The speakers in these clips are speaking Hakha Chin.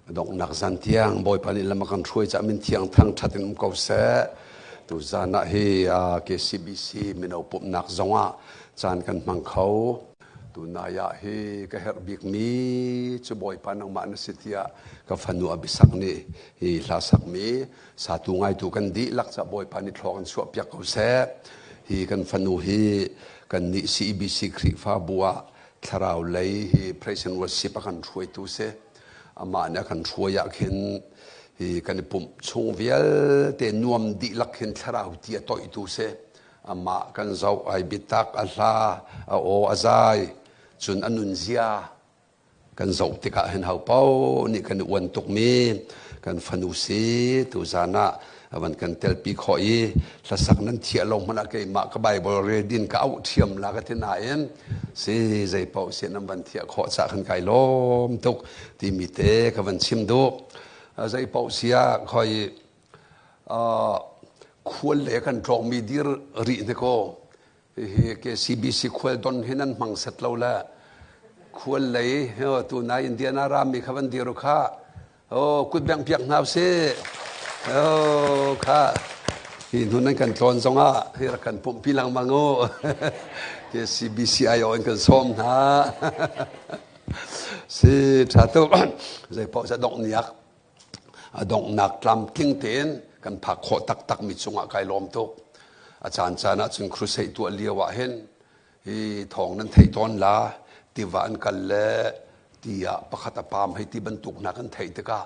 Donghnak zan tiang Bawipa nih lam a kan hruai caah min thiang thangṭhat in um ko seh. Tuzan ah hi KCBC mino pumhnak zongah caan kan hmang kho. Tunai ah hi ka herh bikmi cu Bawipa nangmah na si tiah ka fanu Abisak nih hi hla sakmi satu ngaitu kan dihlak ca Bawipa nih thlawk in chuahpiak ko seh. Hi kan fanu hi kan nih CEBC Khrihfabu ah thlarau lei hi praise and worship a kan hruaitu si. Amah nih a kan hruai ah khin hi kan i pumh chung vialte nuam dihlak hin thlarau ti a toihtu si. Amah kan zoh ai biatak a hla a aw a zai cun a nunzia kan zoh tikah hin ho paoh nih kan i uan tukmi kan fanu si tuzan ah a van kan telpi khawh i hlasak nan thiah lo hmanh ah keimah ka Bible rel din ka auh ṭhiam la ka ti nain si zei paoh si nan van thiah khawh cah khan kai lawm tuk timi te ka van chim duh. Zei paoh si ah khoi khual le kan tlawngmi dir rih hna kaw hihi KCBC khual don hi nan hmang set lo le khual lei tu nai Indiana rami kha van dir kha oh kut bengh piak hna usih oh kha hi hnu nan kan tlawn zongah hi rak kan pumhpi lengmang u KCBC aio in kan sawm hna si tha tuk zei paoh ca dongh niak a donghnak tlamtling tein kan phak khawh taktak mi cungah kai lawm tuk. A caan caan ah cun crusade tuah lio ah hin hi thawng nan theih tawn la tiva an kal le ti ah pakhat a pam hei ti bantuk hna kan theih tikah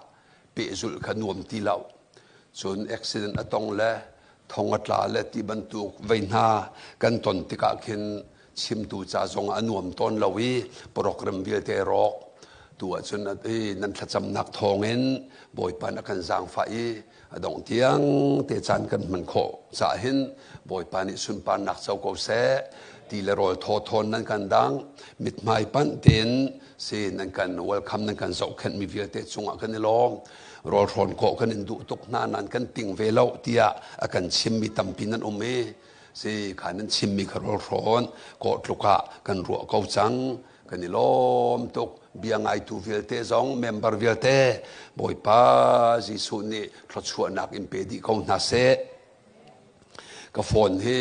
pehzulh kha nuam ti lo. Cun accident a tong le thong a tla le ti bantuk vei hna kan ton tikah khin chimtu ca zong a nuam tawn lo i program vialte rawk tu ahcun nan thlacamnak thawngin Bawipa na kan zaangfah i a dongh tiang te caan kan hman khawh caah hin Bawipa nih sunparnak co ko seh ti le rawl thaw thawn nan kan dang mithmai panh tein si nan kan welcome nan kan zohkhenh mi vialte cungah kan i lawm rawl hrawn kawh kan in duh tuk hna nan kan ting ve lo tiah a kan chimmi tampi nan um i Si kha nan chimmi kha rawlhrawn kawh tluk ah kan ruah ko cang. Kan i lawm tuk. Bia ngaitu vialte zong member vialte Bawipa Jesuh nih thluachuahnak in pe dih ko hna seh. Ka phone hi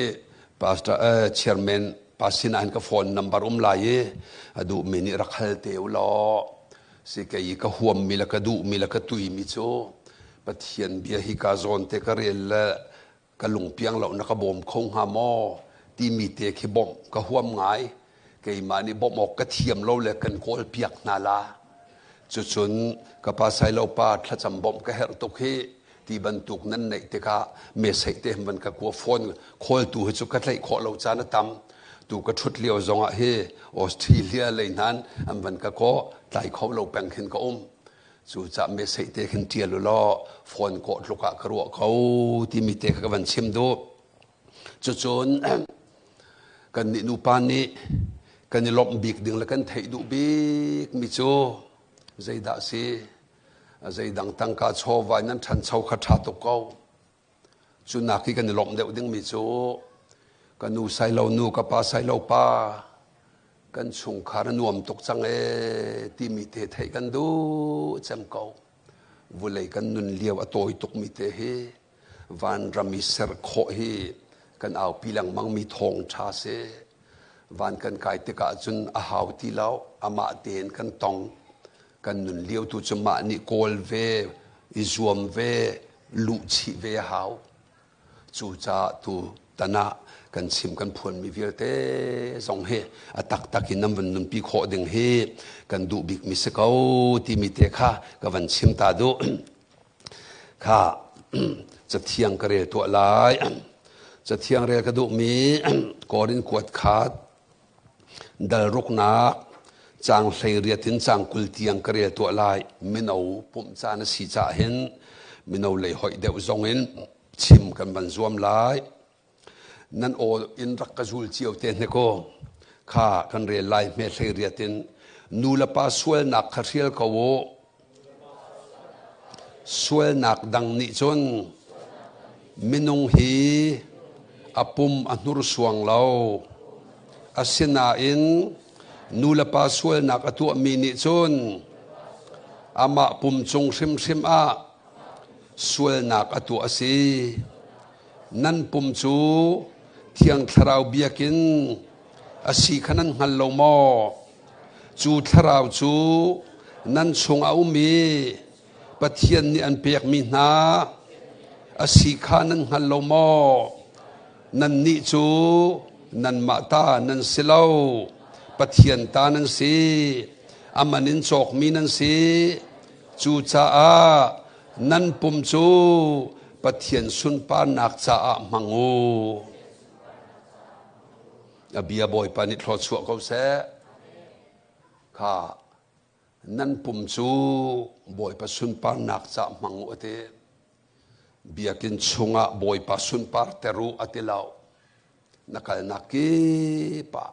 pastor eh, chairman pa sinah hin ka phone number um lai i a duhmi nih rak hal te u law si kei i ka huammi le ka duhmi le ka tuimi cu Pathian bia hi ka zawn te ka rel le ka lungpiang lo na ka bawm kho hnga maw timi te khi bawmh ka huam ngai keimah nih bawmh awk ka thiam lo le kan kawl piak hna la cucun ka pa sailo pa thlacam bawmh ka herh tuk hi ti bantuk nan neih tikah message te van ka kua phone call tu hi cu ka tlaih khawh lo caan a tam tu ka thut lio zongah hi Australia lei hnan an van ka kawh tlai kho lo peng khin ka um Cucaah message te khin ṭial u law phone kawh tluk ah ka ruah ko timi te kha ka van chim duh. Cucun kannih nupa nih kan i lawmh bik ding le kan theih duh bik mi cu zeidah si? Zeidang tangka chawva in nan ṭhancho kha ṭha tuk ko. Cu nak i kan i lawmh deuh dingmi cu ka nu sailo nu ka pa sailo pa kan chungkhar a nuam tuk cang ee timi te theih kan duh cem ko. Vulei kan nun lio a tawi tukmi te hi vanram i ser khawh hi kan aupi lengmangmi thawngṭha si. Van kan kai tikah cun a hau ti lo, amah tein kan tong. Kan nun lio tu cu mah nih kawl ve, i zuam ve, luhchih ve a hau. Cucaah tu tan ah kan chim kan phuanmi vialte zong hi a taktak in nan van nunpi khawh ding hi kan duh bikmi si ko timi te kha ka van chim ta duh. Kha cathiang ka rel tuah lai. Cathiang rel ka duhmi Korin kuat khat Dal ruknak caang 18 in caang 20 tiang ka rel tuah lai. Mino pumh caan a si caah hin mino lei hoih deuh zong in chim kan van zuam lai. Nan aw in rak ka zul cio te hne kaw kha kan rel lai hme 18 in nu le pa sualnak kha hrial ko u. Sualnak dang nih cun minung hi a pum a hnursuang lo. Asinain nulepa sualnak a tuahmi nih cun. Amah pum cung hrimhrim ah sualnak a tuah a si. Nan pum cu Thiang Thlarau biakinn a si kha nan hngal lo maw? Cu Thlarau cu nan chung a um i Pathian nih an pekmi hna a si kha nan hngal lo maw? Nannih cu nanmah ta nan si lo, Pathian ta nan si, a man in cawkmi nan si. Cucaah nan pum cu Pathian sunparnak caah hmang u. A bia Bawipa nih thluachuah ko seh. Kha nan pum cu Bawipa sunparnak caah hmang u a ti. Biakinn chungah Bawipa sunpar ter u a ti lo. Na kalnak kip ah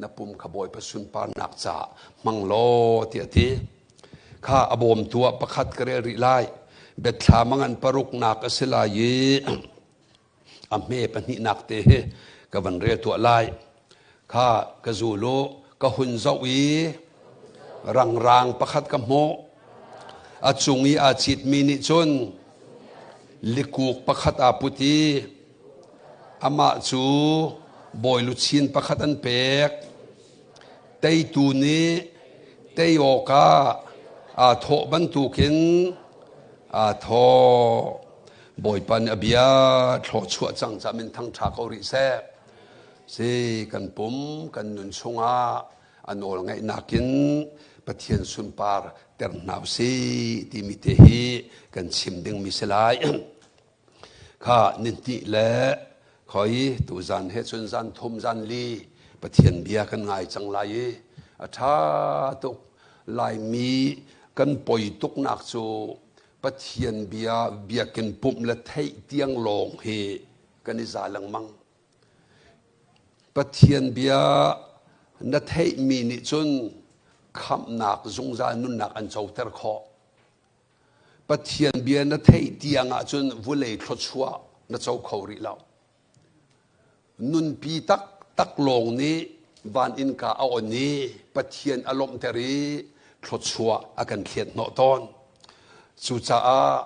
na pum kha Bawipa sunparnak caah hmang law tiah a ti. Kha a bawmtu ah pakhat ka rel rih lai. Biathlam a ngan paruknak a si lai i a hme pahnihnak te hi ka van rel tuah lai. Kha ka zul u, ka hun zoh i rangrang pakhat ka hmuh. A cung i aa citmi nih cun likuk pakhat aa put i amah cu bawi luchin pakhat an pek. Teitu nih tei awkah aa thawh bantukin aa thawh. Bawipa nih a bia thluachuah cang ca min thangṭha ko rih seh. Si kan pum kan nun chungah a nawl ngaihnak in Pathian sunpar ter hna usih timi te hi kan chim dingmi si lai. Kha nihnih le khoi tuzan he cun zan thum zan li Pathian bia kan ngai cang lai i a ṭha tuk Laimi kan poi tuknak cu Pathian bia biakinn pumh le theih tiang lawng hi kan i za lengmang. Pathian bia na theihmi nih cun khamhnak zungzal nunnak an coter khawh. Pathian bia na theih tiang ahcun vulei thluachuah na co kho rih lo. Nunpi taktak lawng nih van innka a on i Pathian a lawmhter i thluachuah a kan thliat hnawh tawn. Cucaah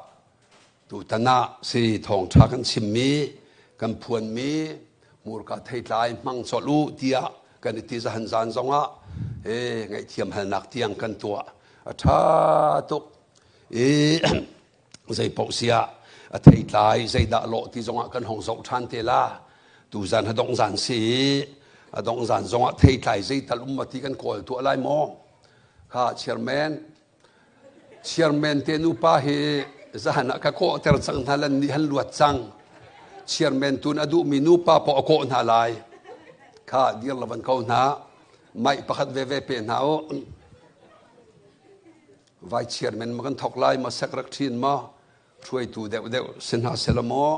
tutan ah si thawngṭha kan chimmi, kan phuanmi hmurka theitlai hmang colh u tiah kan i ti zahan zan zongah e ngaihthiam halnak tiang kan tuah. A ṭha tuk. I zeipaoh siah a theitlai zeidah lawh ti zongah kan hong zoh ṭhan te la. Tuzan a dongh zan si i a dongh zan zongah theitlai zeital um ma ti kan kawl tuah lai maw? Kha chairman chairman te nupa hi zahan ah ka kawhter cang hna lan nih han luat cang. Chairman tun a duhmi nupa paoh a kawh hna lai. Kha dir lavan ko hna. Maih pakhat veve pe hna u. Vai chairman ma kan thok lai ma sek rak ṭhin ma hruaitu deuh deuh si hna sela maw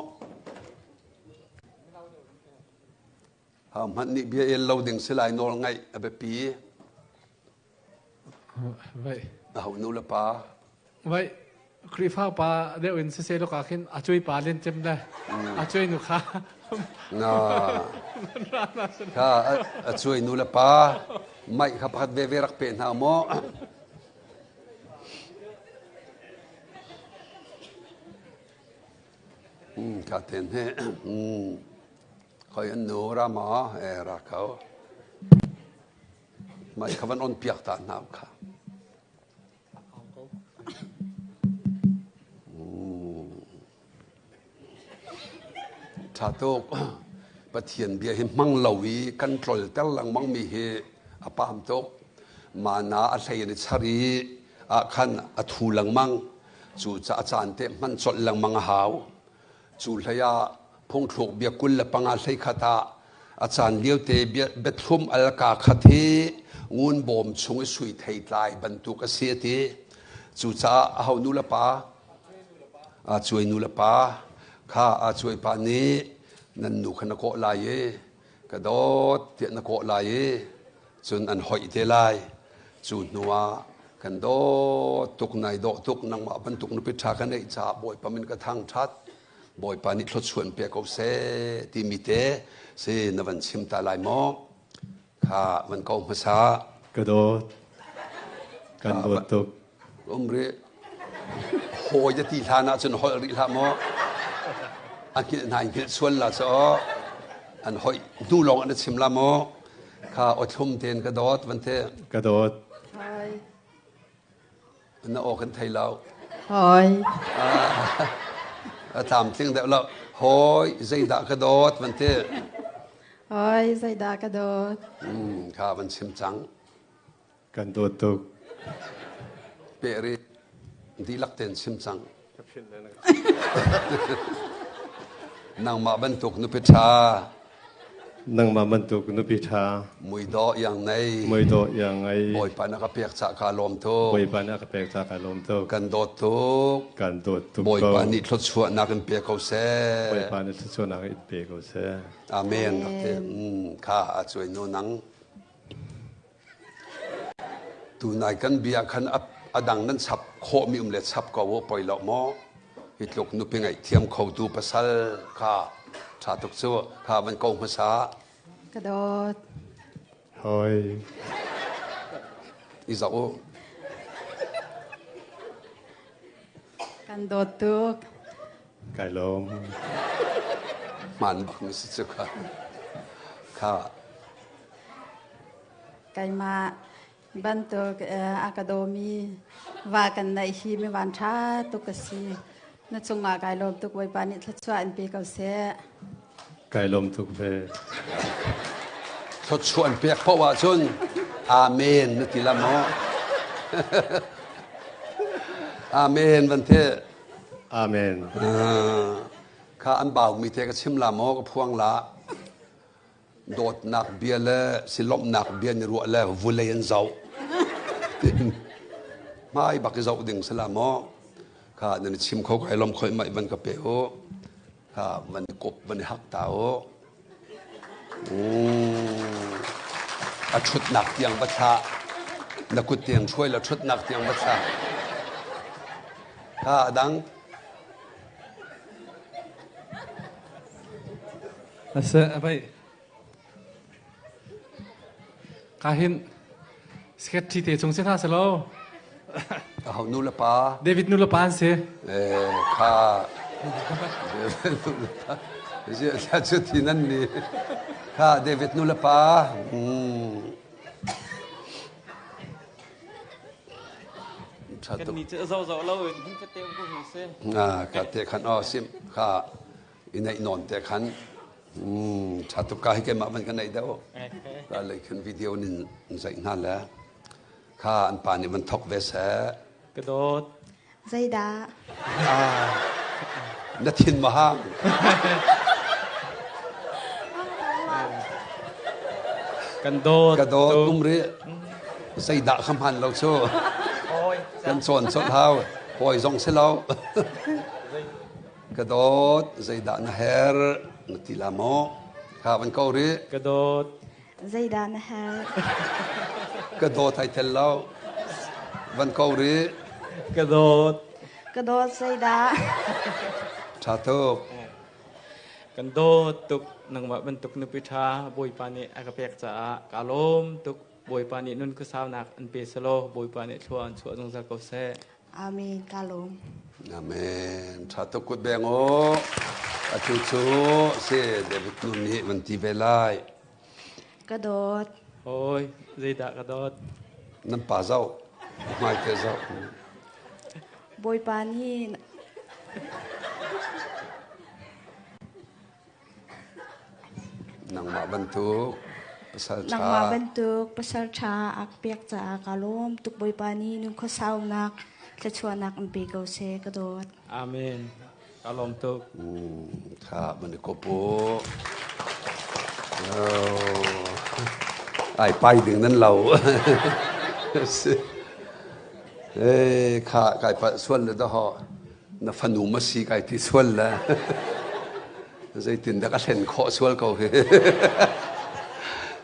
ha hmanh nih bia el lo ding si lai nawl ngaih a biapi Vai. A ho nu le pa Vai Khrihfa pa deuh in siseh lo ka khin a cuai pa len cem le a cuai nu kha na kha a cuai nu le pa mai kha pakhat ve ve rak pe hna maw Ka ten he khoi an nu ra ma e ra kau mai kha van on piak ta hna kha Ṭha tuk. Pathian bia hi hmang lo i kan tlolter lengmang mi hi a paam tuk. Mana a hlei in i char i ah khan a thu lengmang. Cu ca a caan te hman colh lengmang a hau. Cu hlei ah phungthluk bia 25 hlei khat ah a caan liote biathlum al kaa khat hi ngun bawm chung i sui theitlai bantuk a si a ti. Cucaah aho nu le pa aa cuai nu le pa kha aa cuai pa nih nan nu kha na kawh lai i ka dawt tiah na kawh lai i cun an hoih te lai. Cu hnu ah kan dawt tuk nai dawh tuk nangmah bantuk nupi ṭha ka neih caah Bawipa min ka thangṭhat. Bawipa nih thluachuah in pe ko seh timi te si na van chim ta lai maw? Kha van ko hmasa. Ka dawt. Kan dawt tuk. Um rih. Hawi na ti hlan ahcun holh rih hlah maw? A hngilh hna in hngilh sual la cu an hoih hnu lawng an chim la maw? Kha awthlum tein ka dawt van te. Ka dawt. Hi. Na aw kan thei lo. Hoi. A tlamtling deuh lo. Hoi, zeidah ka dawt van ti. Hoi, zeidah ka dawt. Kha van chim cang. Kan dawt tuk. Peh rih. Dihlak tein chim cang. Nangmah bantuk nupi ṭha. Nangmah bantuk nupi ṭha. Muidawh iang nei. Muidawh iang ngei. Bawipa na ka pek ca ka lawm tuk. Bawipa na ka pek ca ka lawm tuk. Kan dawt tuk. Kan dawt tuk. Bawipa nih thluachuahnak in pe ko seh. Bawipa nih thluachuahnak in pe ko seh. Amen. Rak ti. Kha a cuai nu nang. Tunai kan bia khan a dang nan chap khawhmi um le chap ko u poi lo maw? Hi tluk nupi ngaihthiam khotu pasal kha ṭha tuk cu kha van ko hmasa. Ka dawt. Hoi. I zoh u. Kan dawt tuk. Kai lawm. Hmaan bak mi si cu kha. Kha Keimah bantuk a ka dawmi va kan neih hi mi van ṭha tuk a si. Na cungah kai lawm tuk Bawipa nih thluachuah in pe ko seh. Kai lawm tuk ve. Thluachuah an pek paoh ahcun Amen na ti la maw? Amen van ti. Amen. Kha an baumi te ka chim la maw ka phuang la. Dawtnak bia le silawmhnak bia ni ruah le vulei an zoh. Hmai bak i zoh ding si la maw? Kha nan i chim kho kai lom khoi mai van ka pe u. Kha van i kop van i hak ta u. A ṭhutnak tiang va thlah. Na kut tiang hruai la ṭhutnak tiang va thlah. Kha a dang. Ase vai ka hin secretary te chung si hna selaw. Aho nu le pa? David nu le pa an si. Eh kha David nu le pa. Zia cu thi nan ni. Kha David nu le pa. Kan ni cu zo zo lo in hin te um ko hung si. Ah ka te khan oh sim kha i neih nawn te khan ṭha tuk ka hi keimah van ka neih deuh ka lei khan video nin zaih hna le kha an pa nih van thok ve seh. Ka dawt. Zeidah? Na thin ma hang? Kan dawt. Ka dawt um ri zeidah kha hman lo cu kan cawn colh hau hawi zong si lo. Ka dawt, zeidah na herh na ti la maw? Kha van ko rih. Ka dawt. Zeidah na herh? Ka dawt ai tel lo. Van ko rih. Ka dawt. Ka dawt zeidah? Ṭha tuk. Kan dawt tuk. Nangmah bantuk nupi ṭha Bawipa nih a ka pek caah kaa lawm tuk. Bawipa nih nun khuasaunak an pe selaw Bawipa nih thlua an chuah zungzal ko seh. Amen. Ka lawm. Amen. Tha tuk kut beng u. Atu cu si David nun nih van ti ve lai. Ka dawt. Hoi, zeidah ka dawt? Nan pa zoh. Hmai te zoh. Bawipa nih Nangmah bantuk pasal ṭha. Nangmah bantuk pasal ṭha a ka pek caah kaa lawm tuk. Bawipa nih nunkhua-saunak thluachuahnak in pe ko seh, ka dawt. Amen. Kaa lawm tuk. Kha man i kop u. Ai pai ding nan lo. Eh kha kai pa sual le da ho. Na fanu ma si kai ti sual le zeitin dah ka hlen khawh sual ko hi.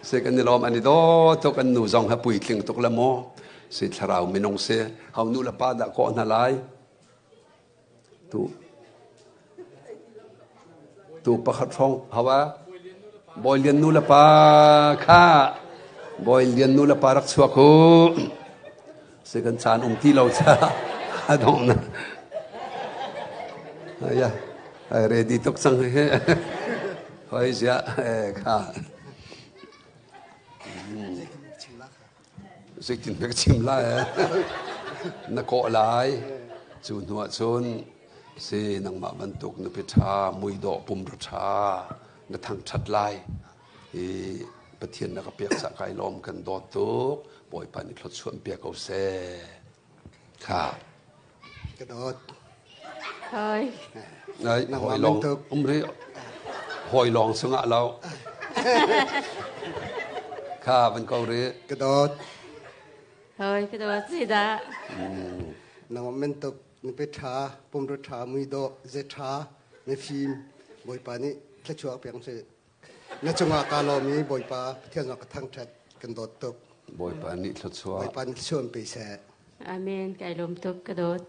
Se kan i lawm an i daw tuk an nu zong ha puitling tuk le maw si thlarau minung si hau nu le pa dah kawh hna lai tu tu pakhat hrawng hawa Bawi Lian nu le pa kha Bawi Lian nu le pa rak chuak u. Si kan caan um ti lo ca a dong na. Ya, ai ready tuk cang hi. Hoi sia kha. Zeitin ka chim lai? Na kawh lai. Cu hnu ah cun si nangmah bantuk nupi ṭha, muidawh pumra ṭha na thangṭhat lai. I Pathian na ka pek cah kai lawm kan dawt tuk. Bawipa nih thluachuah in pe ko seh. Kha. Ka dawt. Hoi. Ai, hawi lawng um ri. Hawi lawng sungah lo. Kha van ko ri. Ka dawt. Hoi, ka dawt si dah. Nangmah mentuk nupi ṭha, pumru ṭha, muidawh, ze ṭha, mifim, Bawipa nih thluachuah pek seh. Na cungah kaa lawm i Bawipa Pathian zong ka thangṭhat kan dawt tuk. Bawipa nih thluachuah. Bawipa nih thluachuah in pe seh. Amen. Kai lawm tuk ka dawt.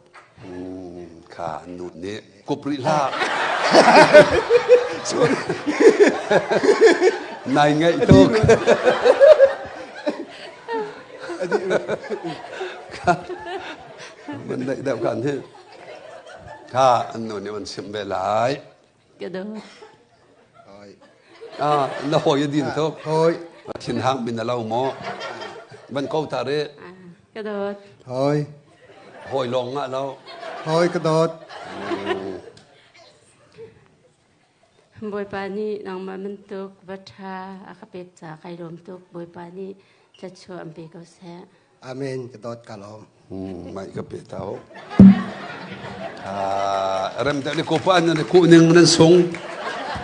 Kha nu nih kup rih hlah. Nai ngaih tuk. Man daih deuh kan hi. Kha an nu nih an chimh ve lai. Ka dawt. Ah, na hawi a din tuk. Hawi. Thinhang min a lo maw? Van ko ta re. Ka dawt. Hawi. Hawi lawng ngah lo. Hawi ka dawt. Bawipa nih nangmah bantuk va ṭha a ka pek ca kai lawm tuk. Bawipa nih thluachuah an pe ko seh. Amen. Ka dawt ka lawm. Mai ka pe tau. Rem te ni ko pa nan ku ning nan sung.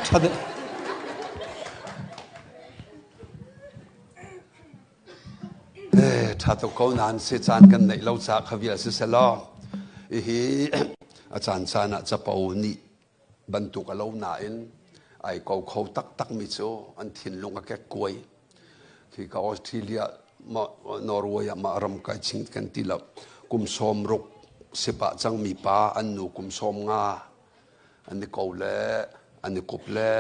Ṭha ṭha tuk ko nain si caan kan neih lo ca kha vial si selaw hihi a caan caan ah capo nih bantuk a lo nain ai ko kho taktak mi cu an thinlung a kek kuai khi ka Australia ma Norway ah mah ram kai ching kan ti lo kum 60 sipa cang mi pa an nu kum 50 an i ko le an i kup le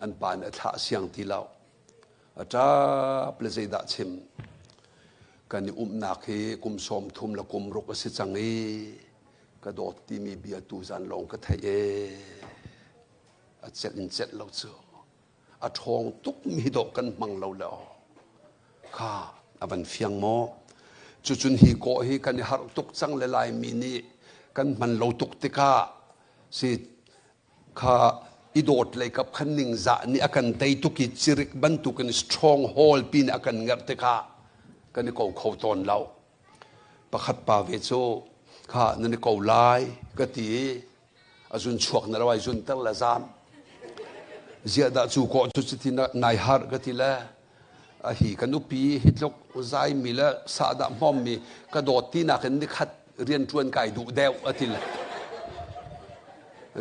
an pa nih a thlah siang ti lo a ṭap le zeidah chim kan i umnak hi kum 30 le kum ruk a si cang i ka dawt timi bia tu zan lawng ka theih e a celh in celh lo cu a ṭhawng tuk mi dawh kan hmang lo le aw kha a van fiang maw cucun hi kawh hi kan i harh tuk cang le laimi nih kan hman lo tuk tikah si kha i dawt lei kap khan ningzah nih a kan tei tuk i cirik bantukin stronghold pin a kan ngerh tikah kan i ko kho tawn lo pakhat pa ve cu kha nan i ko lai ka ti i a zun chuak na lo ai zun ter le zam ziah dah cu kawh cu cuti nai har ka ti le a hi ka nupi hi tluk zai mi le sahdah hmawm mi ka dawt ti nakin nikhat rian ṭuan kai duh deuh a ti le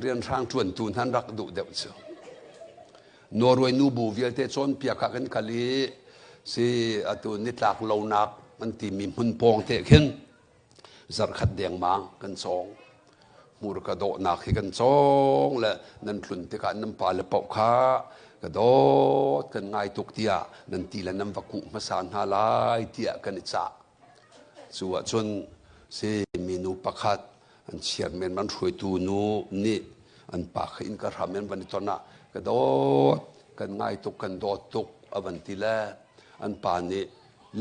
rian hrang ṭuan tu hnan rak duh deuh cu Norway nu bu vialte cawnpiak ah kan kal i si atu nitlak lonak an timi hmun pawng te khin zarkhat dengmang kan cawng hmurka dawhnak hi kan cawng le nan tlun tikah nan pa le paoh kha ka dawt kan ngai tuk tiah nan ti le nan va kuh hmasa hna lai tiah kan i cah cu ahcun si minu pakhat an chairman man hruaitu nu nih an pa kha inn ka hram in van i ton ah ka dawt kan ngai tuk kan dawt tuk a van ti le an pa nih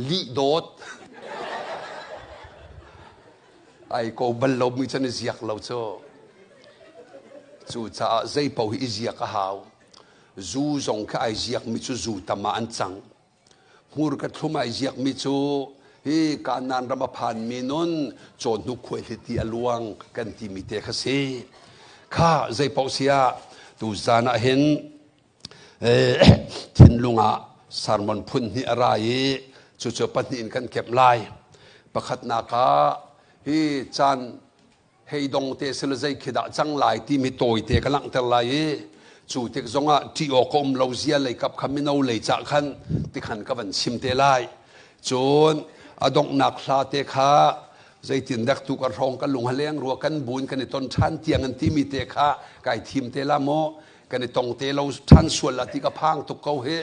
lih dawt ai ko bal lo mi chan i ziak lo cu cu caah zei paoh hi i ziak a hau zu zong khi ai ziak mi cu zu tam ah an cang hmurka thlum ai ziak mi cu hi Kanaan ram a phan mi nun cawn hnu khuai hliti a luang kan ti mi te kha si kha zei paoh sia tu zan ah hin thinlung ah sermon phun hnih a ra i cucu pahnih in kan kemh lai. Pakhatnak ah hi caan hei dong te sila zei khi dah cang lai timi tawite ka langhter lai i cu tik zongah ṭih awk a um lo zia lei kap kha mino lei cah khan tikhan ka van chim te lai. Cun a donghnak hla te kha zeitin dek tu ka hrawng ka lung haleng rua kan buin kan i ton ṭhan tiang an timi te kha kai thim te la maw kan i tong te lo ṭhan sual la ti ka phang tuk ko hi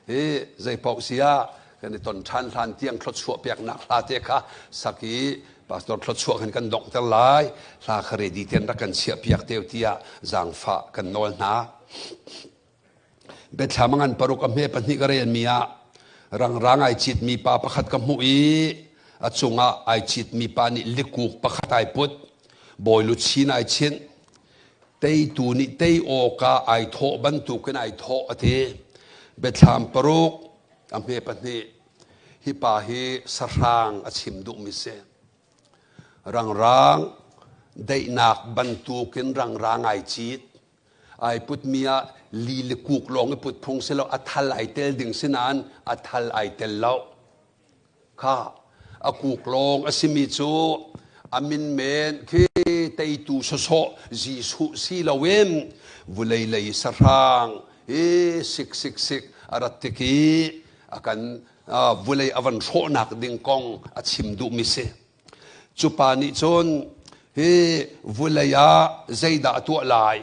hi zei paoh si ah Kan i ton ṭhan hlan tiang thluachuah peknak hla te kha sak i Pastor thluachuah khan kan donghter lai. Hla kha ready ten rak kan chiah piak teu tiah zaangfah kan nawl hna. Biathlam a ngan paruk a hme pahnih ka relmi ah rangrang ai citmi pa pakhat ka hmuh i a cungah ai citmi pa nih likuk pakhat ai put. Bawi luchin ai chinh. Teitu nih tei awkah ai thawh bantukin ai thawh a ti. Biathlam paruk a hme pahnih. Hi pa hi sahrang a chim duhmi si. Rangrang daihnak bantukin rangrang ai cit. Ai putmi ah li le kuk lawng i put phung si lo, a thal ai tel ding si nain a thal ai tel lo. Kha a kuk lawng a simi cu a min men khi teitu sawsawh Jesuh si loin vulei lei sahrang hi sik sik sik a rat tik i a kan vulei a van hrawhnak ding kong a chim duhmi si. Cu pa nih cun hi vulei ah zeidah a tuah lai?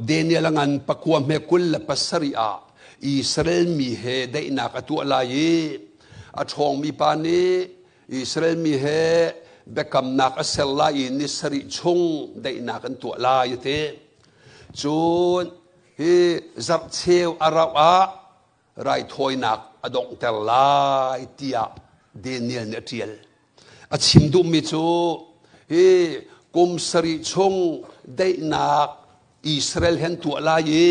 Daniel a ngan pakua hme 27 ah Israel mi he daihnak a tuah lai i a ṭhawngmi pa nih Israel mi he biakamnak a ser lai i ni sarih chung daihnak an tuah lai a ti. Cun hi zarh cheu a rauh ah raithawinak a donghter lai tiah Daniel nih a ṭial. A chim duhmi cu hi kum sarih chung daihnak Israel he an tuah lai i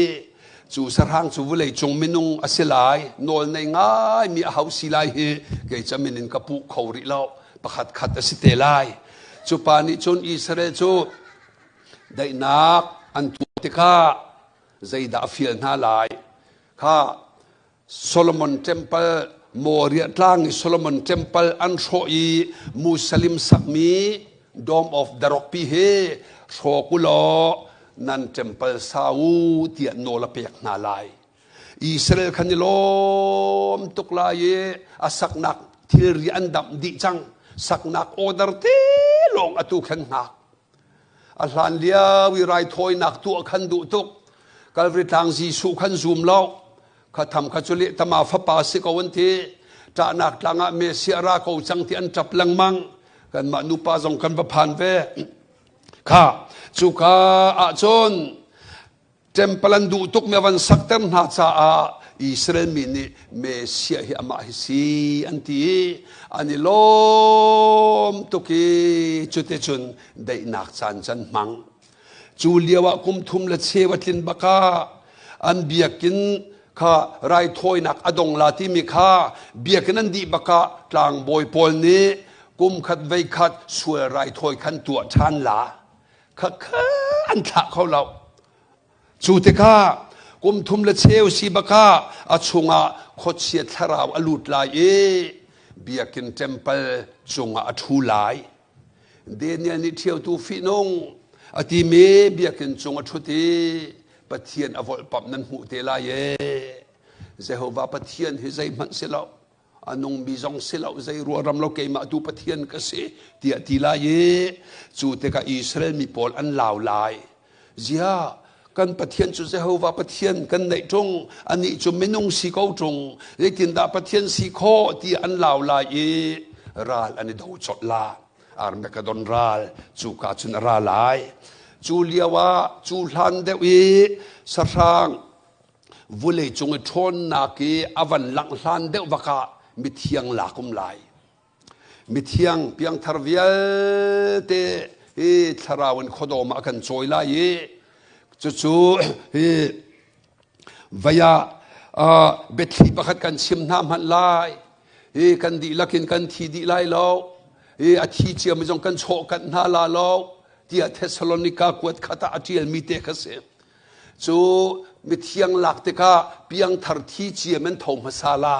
cu sahrang cu vulei cung minung a si lai, nawl nei ngaimi a ho si lai hi kei ca min in ka puh kho rih lo, pakhat khat a si te lai. Cu pa nih cun Israel cu daihnak an tuah tikah zeidah a fial hna lai? Kha Solomon Temple Moriah tlang i Solomon Temple an hrawh i Muslim sakmi Dome of the Rock pi hi hrawk u law nan temple sa u tiah nawl a pek hna lai. Israel khan i lawm tuk lai i a saknak thilri an damh dih cang. Saknak order te lawng atu khan hngak. A hlan lio i raithawinak tuah khan duh tuk. Kalvari tlang Jesuh khan zum lo. Kha tham kha cu lehtama fapa si ko an ti. Ṭahnak tlang ah Messiah ra ko cang ti an ṭap lengmang. Kanmah nupa zong kan va phan ve. Kha cuka ahcun Temple an duh tukmi a van sakter hna caah Israel mi nih Messiah hi amah hi si an ti i an i lawm tuk i cuticun daihnak caan can hmang. Cu lio ah kum thum le cheu a tlin bakah an biakinn kha raithawinak a dong la timi kha biakinn an dih bakah tlangbawi pawl nih kum khat vei khat sual raithawi khan tuah ṭhan la. Khakha an thlah kho lo. Cu tikah kum thum le cheu si bakah a chungah khuachia thlarau a lut lai i biakinn temple cungah a ṭhu lai. Daniel nih ṭhiotu fihnung a timi biakinn cung a ṭhut i Pathian a volhpamh nan hmuh te lai ee. Jehovah Pathian hi zeihmanh si lo. A nungmi zong si lo zei ruaram lo keimah tu Pathian ka si tiah ti lai i cu tikah Israel mi pawl an lau lai. Ziah kan Pathian cu Jehovah Pathian kan neih ṭung anih cu minung si ko ṭung zeitindah Pathian si khawh tiah an lau lai i ral an i do colh la. Armageddon ral cuka cun a ra lai. Cu lio ah cu hlan deuh i sahrang Vulei cung i ṭhawnnak i a van langh hlan deuh vak ah mithiang lak um lai. Mithiang piangthar vialte hi thlarau in khuadawm ah a kan cawi lai i cucu hi vei ah biathli pakhat kan chim hna hmanh lai. Hi kan dihlak in kan thi dih lai lo. Hi a thi ciami zong kan chawhkanh hna la lo tiah Thessalonika kuat khat ah a ṭialmi te kha si. Cu mithiang lak tikah piangthar thi ciam an tho hmasa la.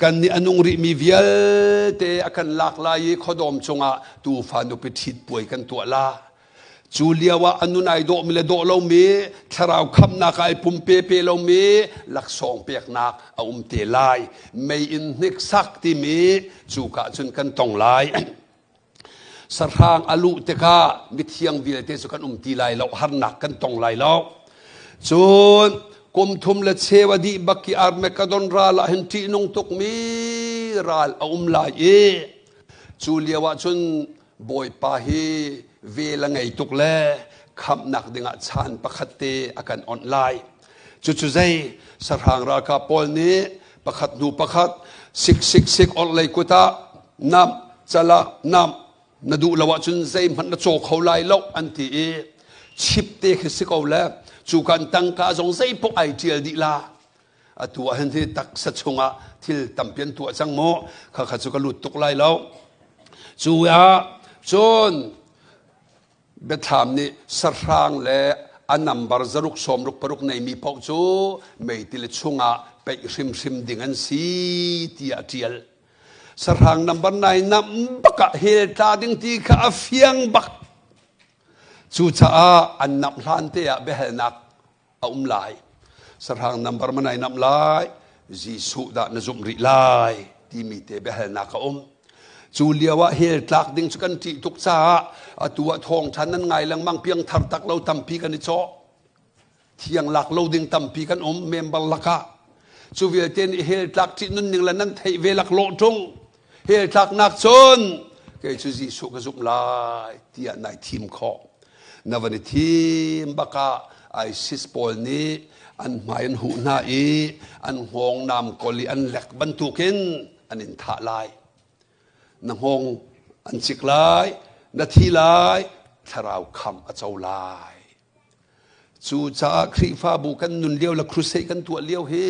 Kan nih a nung rihmi vialte a kan lak lai i khuadawm cungah tuufa nupi ṭhit puai kan tuah la. Cu lio ah a nun ai dawhmi le dawh lomi, thlarau khamnak ai pumpe pe lomi laksawng peknak a um te lai. Mei in hniksak timi cuka cun kan tong lai. Sahrang a luh tikah mithiang vialte cu kan um ti lai lo, harnak kan tong lai lo. Cun Kum thum le cheu a dih bak i Armageddon ral ah hin ṭihnung tukmi ral a um lai i cu lio ah cun Bawipa hi vel a ngei tuk le khamhnak dingah chan pakhat te a kan onh lai. Cucu zei sahrang ralkap pawl nih pakhat hnu pakhat sik sik sik orhlei kut ah namh calah namh na duh lo ahcun zeihmanh na caw kho lai lo an ti i chip te khi si ko le cu kan tangka zong zeipoh ai ṭial dih la. Atu ah hin hi taksa chungah thil tampi an tuah cang mu. Kha kha cu ka lut tuk lai lo. Cu ah cun biathlam nih sahrang le a nambar zaruk sawmruk paruk neimi paoh cu meitili chungah peih hrimhrim ding an si tiah a ṭial. Sahrang nambar nai nam bak ah hell tla ding ti kha a fiang bak. Cucaah an namh hlan te ah biahalnak a um lai. Sahrang nambar ma nai namh lai, Jesuh dah na zumh rih lai timi te biahalnak a um. Cu lio ah hell tlak ding cu kan ṭih tuk caah atu ah thawngṭha nan ngai lengmang piangthar tak lo tampi kan i cawh. Thiang lak lo ding tampi kan um member lakah. Cu vialte nih hell tlak ṭih nunning le nan theih ve lak lawh ṭung. Hell tlaknak cun kei cu Jesuh ka zumh lai tiah nai thim khawh. Na van i thim bakah ISIS pawl nih an hmai an huh hna i an hngawng nam kol i an lek bantukin an in thah lai. Na hngawng an cik lai, na thi lai, thlarau khamh a co lai. Cucaah Khrihfabu kan nun lio le crusade kan tuah lio hi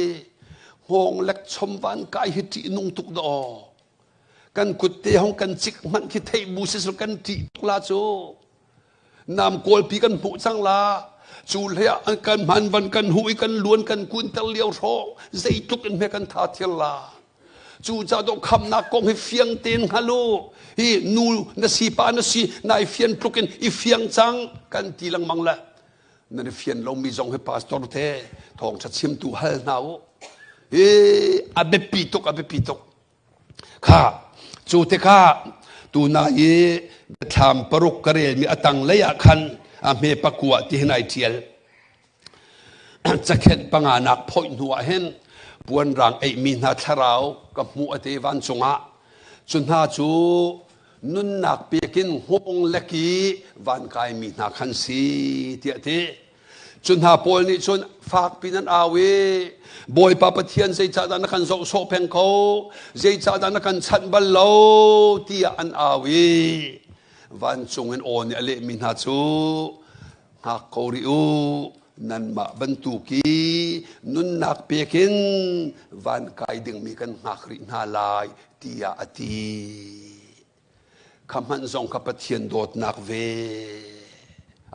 hngawng lek chom van kai hi ṭihnung tuk daw. Kan kut te hong kan cik hmanh khi theih bu si kan ṭih tuk la cu. Nam kawlpi kan hmuh cang la. Cu hlei ah kan hman van kan hu i kan luan kan kun ter lio hrawng zeitluk in hme kan tha thil la. Cucaah dawh khamnak kong hi fiang tein hngal u. Hi nu na si pa na si nai fian tluk in i fiang cang kan ti lengmang le nan i fian lomi zong hi pastor te thawngṭha chimtu hal hna u. Hi a biapi tuk a biapi tuk. Kha cu tikah tuna i biathlam paruk ka relmi a tanglei ah khan a hme pakua ti hin ai ṭial. Cakhenh panganak phoih hnu ah hin puanrang eihmi hna thlarau ka hmuh a te vancung ah. Cu hna cu nunnak pek in hngawng lek i van kaimi hna khan si tiah ti. Cu hna pawl nih cun fak pin an au i Bawipa Pathian zeicahdah na kan zoh sawh peng ko? Zeicahdah na kan chanh bal lo? tiah an au i vancung in aw nih a lehmi hna cu Hngak ko rih u, nanmah bantuk i nunnak pek in van kai dingmi kan hngak rih hna lai, tiah a ti. Kha hmanh zong kha Pathian dawtnak ve,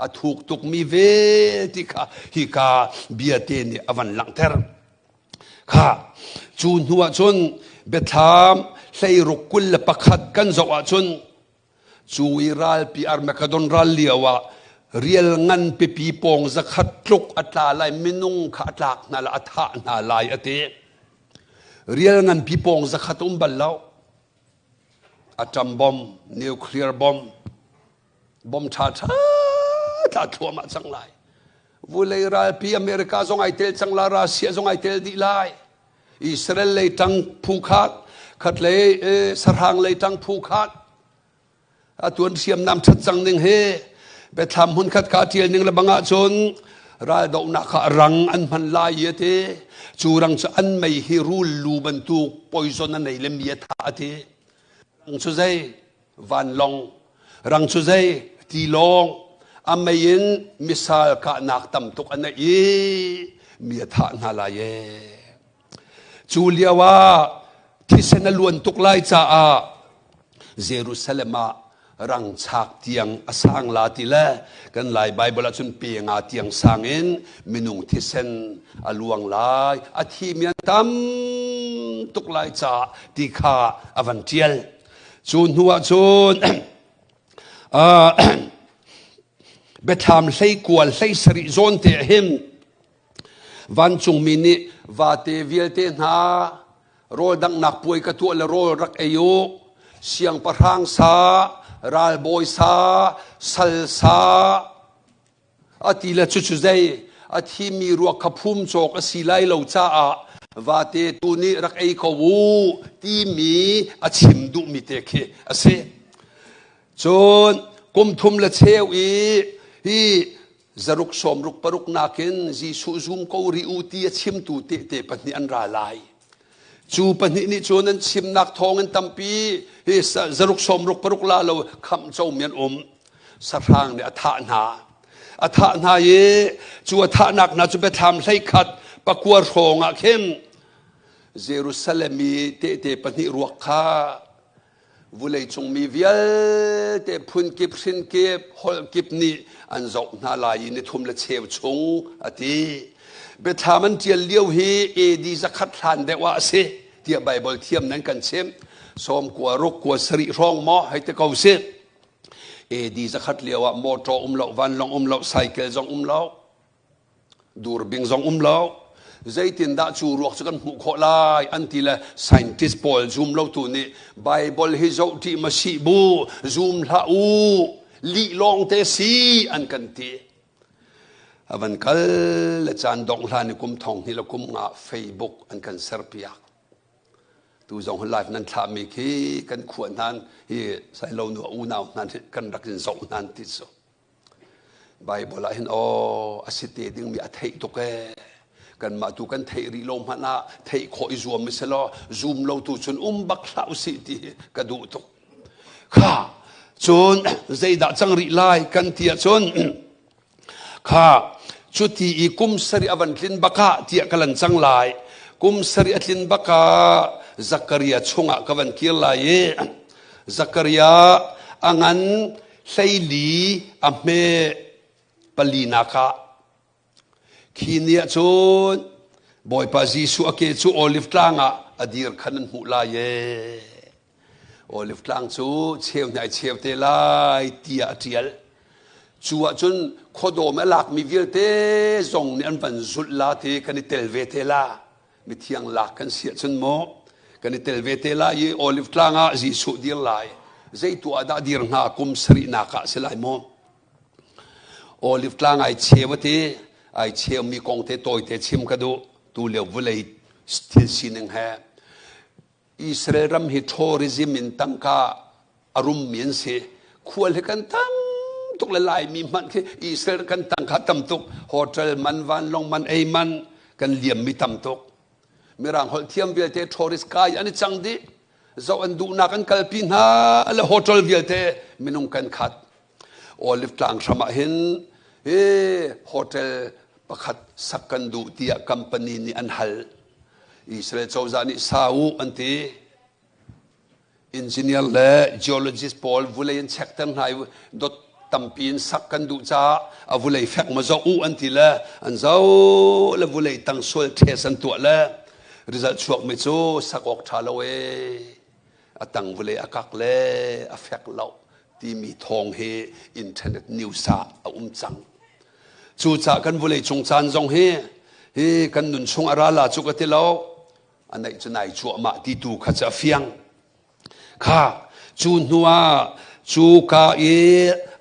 a thuk tukmi ve ti kha hika biate nih a van langhter. Kha cu hnu ah cun biathlam hleiruk 21 kan zoh ahcun Cu i ralpi Armageddon ral lio ah rial ngan pipi pawng zakhat tluk a tla lai minung kha a tlak hna la a thah hna lai a ti. Rial nganpi pawng zakhat um bal lo. Atom bomb, nuclear bomb, bomb ṭha ṭha tla thluahmah cang lai. Vulei ralpi America zong ai tel cang la, Russia zong ai tel dih lai. Israel lei ṭang phu khat, khat lei sahrang lei ṭang phu khat. Atu an hriamnam ṭhat cang ning hi Bethlam hmun khat ka ṭial ning le bang ahcun raldohnak kha rang an hman lai i a ti. Cu rang cu an mei hi rul lu bantuk poison a nei le mi a thah a ti. Rang cu zei? Vanlawng. Rang cu zei? Tilawng. A mei in misal kahnak tam tuk a neih i mi a thah hna lai ee. Cu lio ah thisen a luan tuk lai caah Jerusalem ah rangchak tiang a sang la ti le kan Lai Bible ahcun pe nga tiang sang in minung thisen a luang lai a thimi an tam tuk lai caah ti kha a van ṭial. Cu hnu ah cun biathlam hleikual 17 zawn te ah hin vancungmi nih vate vialte hna rawl danghnak puai ka tuah le rawl rak ei u siangpahrang sa ralbawi sa sal sa a ti le cucu zei? A thimi ruak kha phum cawk a si lai lo caah vate tu nih rak ei ko u timi a chim duhmi te khi a si. Cun kum thum le cheu i hi zaruk sawmruk paruk nakin Jesuh zum ko rih u ti a chimtu tehte pahnih an ra lai. Cu pahnih nih cun an chimnak thawngin tampi hi zaruk sawmruk paruk la lo khamh comi an um. Sahrang nih a thah hna. A thah hna i cu a thahnak hna cu biathlam 11 pakua hrawng ah khin Jerusalem i tehte pahnih ruak kha Vuleicung mi vialte phunkip hrinkip holh kip nih an zoh hna lai i nithum le cheu chung a ti. Biathlam an ṭial lio hi AD 100 hlan deuh ah a si tiah Baibal thiam nan kan chimh. Sawm kua ruk kua sarih hrawng maw hei ti ko si. AD 100 lio ah motor um lo, vanlawng um lo, cycle zong um lo. Durbing zong um lo. Zeitindah cu ruak cu kan hmuh khawh lai an ti le scientist pawl zum lo tu nih Bible hi zoh ṭih ma si bu zum hlah u lih lawng te si an kan ti. A van kal le caan dongh hlan i kum thong hnih le kum nga Facebook an kan serpiak. Tu zong live nan thlahmi khi kan khua hnan hi sailo nu unau hnan kan rak in zoh hnan ti cu. Baibal ah hin aw a si te dingmi a theih tuk ee. Kanmah tu kan theih rih lo hmanh ah theih khawh i zuam seh law zum lo tu cun um bak hlah usih ti ka duh tuk. Kha cun zeidah cang rih lai kan ti ahcun kha cuti i kum sarih a van tlin bak ah tiah ka lan cang lai. Kum sarih a tlin bak ah Zakaria chungah ka van kir lai i Zakaria a ngan 14 a hme palinak ah khi ni ah cun Bawipa Jesuh a ke cu Olive tlang ah a dir khan an hmuh lai ee. Olive tlang cu cheu hna i cheu te lai tiah a ṭial. Cu ah cun khuadawm a lakmi vialte zong nih an van zulh la ti kan i tel ve te la. Mithiang lak kan si ahcun maw kan i tel ve te lai i Olive tlang ah Jesuh dir lai. Zei tuah dah dir hnga kum sarihnak ah si lai maw? Olive tlang ai cheu a ti. Ai cheumi kong te tawite chim ka duh. Tu lio vulei thil sining he. Israel ram hi tourism in tangka a rummi an si. Khual hi kan tam tuk le Laimi hmanh khi Israel kan tangka tam tuk. Hotel man, vanlawng man, ei man kan liammi tam tuk. Mirang holh thiam vialte tourist kai an i cang dih. Zoh an duhnak an kalpi hna le hotel vialte minung kan khat. Olive tlang hram ah hin hi hotel pakhat sak kan duh tiah company nih an hal. Israel cozah nih sa u an ti. Engineer le geologist pawl vulei an chekter hna i dot tampi in sak kan duh caah a vulei fek ma zoh u an ti le an zoh le vulei tang sual test an tuah le result chuak mi cu sak awk tha lo ee a tang vulei a kak le a fek lo timi thawng hi internet news ah a um cang. Cucaah kan vawlei cung caan zong hi hi kan nun chung a ra la cu ka ti lo a neih cu nai cuahmah ti tu kha cu a fiang. Kha cu hnu ah cu ka i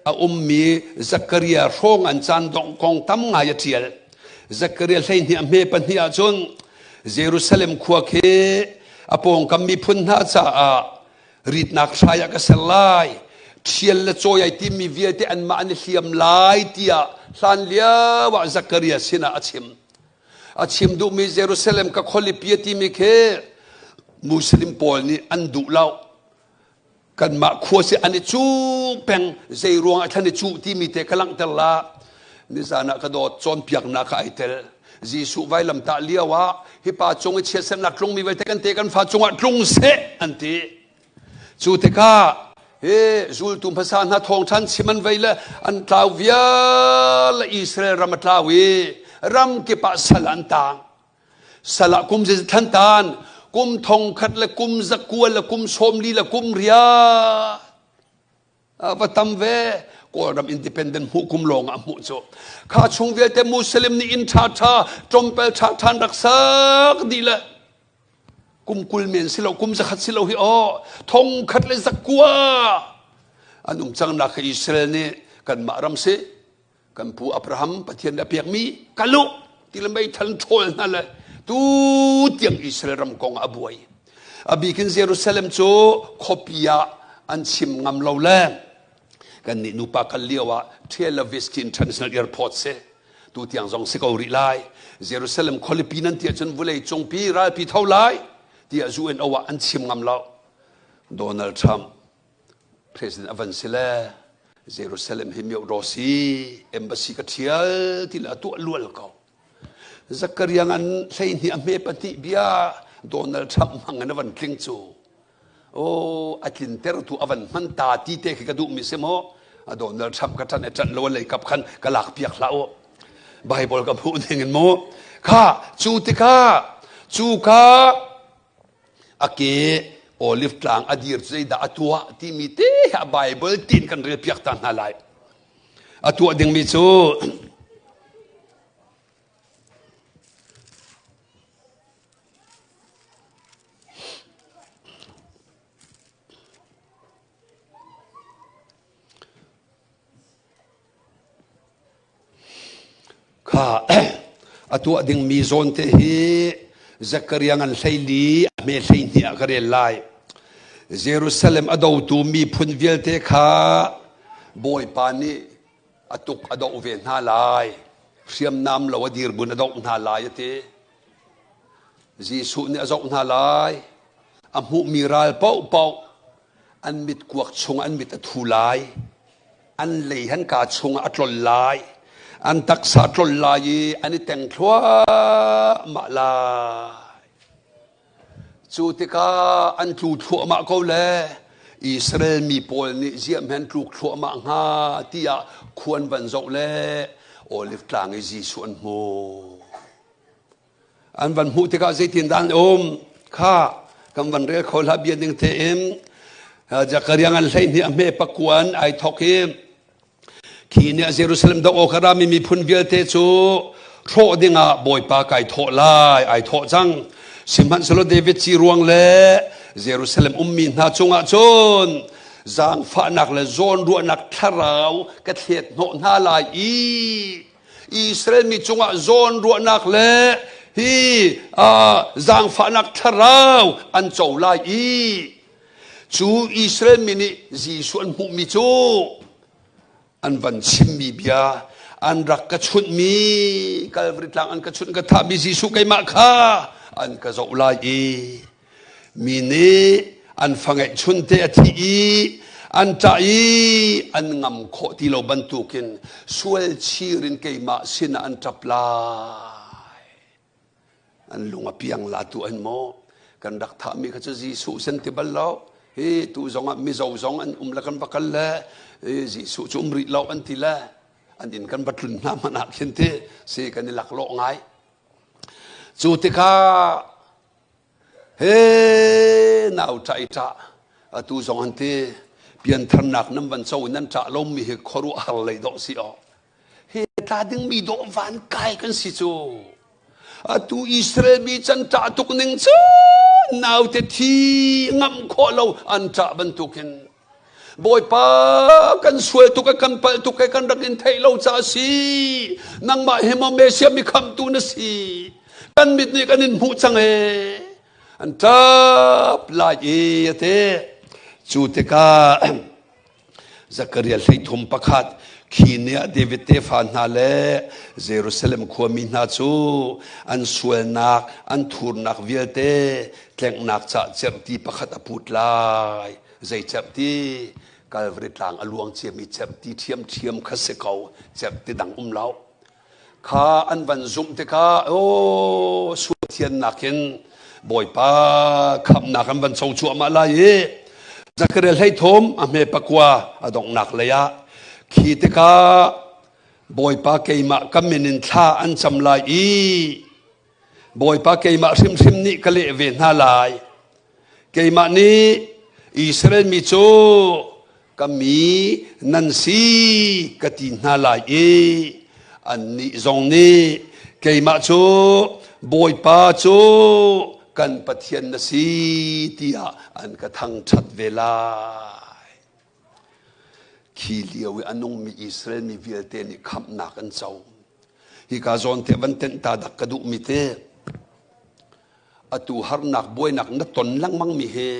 a ummi Zakaria hrawng an caan dongh kong tam ngai a ṭial. Zakaria 12 a hme pahnih ahcun Jerusalem khua khi a pawngkam miphun hna caah ritnak hrai ah ka ser lai ṭhial le cawi ai timmi vialte anmah an i hliam lai tiah hlan lio ah Zakaria sinah a chim a chim duhmi Jerusalem ka khualipi a timi khi Muslim pawl nih an duh lo kanmah khua si an i cuh peng zei ruang ah thlan i cuh timi te ka langhter la nizan ah ka dawt cawnpiaknak ah ai tel Jesuh vailamtah lio ah hi pa cung i chiatsernak tlungmi vialte kan te kan fa cungah tlung seh an ti. Cu tikah hi zultu hmasa hna thawngṭhan chim an vei le an tlau vial Israel ram a tlau i ram kip ah sal an tang. Sal ah kum zeizat than tan kum thong khat le kum zakua le kum sawmli le kum riat va tam ve Kawlram independent hmuh kum lawng ah hmuh cu kha chung vialte Muslim nih inn ṭha ṭha ṭompel ṭha ṭhan rak sak dih le kum 20 men si lo kum 100 si lo hi aw thong khat le zakua an um cang nak Israel nih kanmah ram si. Kan pu Abraham Pathian nih a pekmi kal u ti le meithal ṭhawl hna le tu tiang Israel ram kong a buai. A bikin Jerusalem cu khuapi ah an chim ngam lo le kan nih nupa kal lio ah Tel Aviv International Airport si tu tiang zong si ko rih lai. Jerusalem khualipi nan ti ahcun vulei cungpi ralpi tho lai tiah UNO ah an chim ngam lo. Donald Trump President a van si le Jerusalem hi mioh ro si embassy ka ṭhial ti le a tuah lual ko. Zakaria ngan 12 a hme pahnih bia Donald Trump hmang in a van tling cu. Oh, a tlinter tu a van hman ta ti te khi ka duh mi si maw? A Donald Trump ka ṭan e ṭan lo lei kap khan ka lak piak hlah u. Bible ka hmuh ning in mu. Kha cu tikah cu ka a ke olive tlang a dir cu zeidah a tuah timi te a Bible tin kan rel piak ta hna lai. A tuah dingmi cu Kha a tuah dingmi zawn te hi Zakaria ngan 14 a hme 12 ah ka rel lai. Jerusalem a dotu miphun vialte kha Bawipa nih a tuk a doh ve hna lai. Hriamnam lo a dirbun a doh hna lai a ti. Jesuh nih a zoh hna lai. A hmuhmi ral paohpaoh an mit kuak chung an mit a thu lai. An lei han kaa chungah a tlol lai. An taksa a tlol lai i an i teng thluahmah lai. Cu tikah an tlu thluahmah ko le Israel mi pawl nih ziah hen tluk thluahmah hnga tiah khuan van zoh le Olive tlang i Jesuh an hmuh. An van hmuh tikah zeitindah an um? Kha kan van rel kho hlah bia ning tein Zakaria ngan 12 a hme pakuan ai thok i khi nih Jerusalem doh awk a rami miphun vialte cu hrawh dingah Bawipa kai thawh lai ai thawh cang. Sihmanhsehlaw David ci ruang le Jerusalem ummi hna cungah cun zaangfahnak le zawnruahnak thlarau ka thlet hnawh hna lai i Israel mi cungah zawnruahnak le hi zaangfahnak thlarau an co lai i cu Israel mi nih Jesuh an hmuhmi cu an van chimmi bia an rak ka chunhmi Calvary tlang an ka chunh ka thahmi Jesuh keimah kha an ka zoh lai i Mi nih an fa ngeihchunte a thih i an ṭah i an ngam khawh ti lo bantukin sual chir in keimah sinah an ṭap lai. An lung a piang la tu an maw? Kan rak thahmi kha cu Jesuh sen ti bal lo. Hi tu zongah mizo zong an um le kan va kal le Jesuh cu um rih lo an ti le an inn kan va tlun hna hmanh ah khin ti si kan i laklawh ngai. Cu tikah He nau ṭah i ṭah atu zong an ti piantharnak nan van co nan ṭah lomi hi khuaruahhar lei dawh si aw he tla dingmi dawh van kai kan si cu atu Israel mi can ṭah tuk ning cu naute thi ngamh khawh lo an ṭah bantukin Bawipa kan sual tuk e kan palh tuk e kan rak in theih lo ca si nangmah hi maw Messiah mi khamtu na si kan mit nih kan in hmuh cang e an ṭap lai i a ti cu tikah Zakaria 31 khi ni ah David tefa hna le Jerusalem khuami hna cu an sualnak an thurnak vialte tlenghnak cah cerhti pakhat a put lai Zei cerhti Calvary tlang a luang ciami cerhti ṭhiamṭhiam kha si ko cerhti dang um lo kha an van zumh tikah aw sual thiannak in Bawipa khamnak an van co cuahmah lai i Zakaria 13 a hme pakua a donghnak lei ah khi tikah Bawipa keimah ka min in thla an cam lai i Bawipa keimah hrimhrim nih ka leh ve hna lai Keimah nih Israel mi cu ka mi nan si ka ti hna lai i annih zong nih keimah cu Bawipa cu kan Pathian na si tiah an ka thangṭhat ve lai. Khi lio i a nungmi Israel mi vialte nih khamhnak an co. Hika zawn te van tenh ta dak ka duhmi te atu harnak buainak na ton lengmang mi hi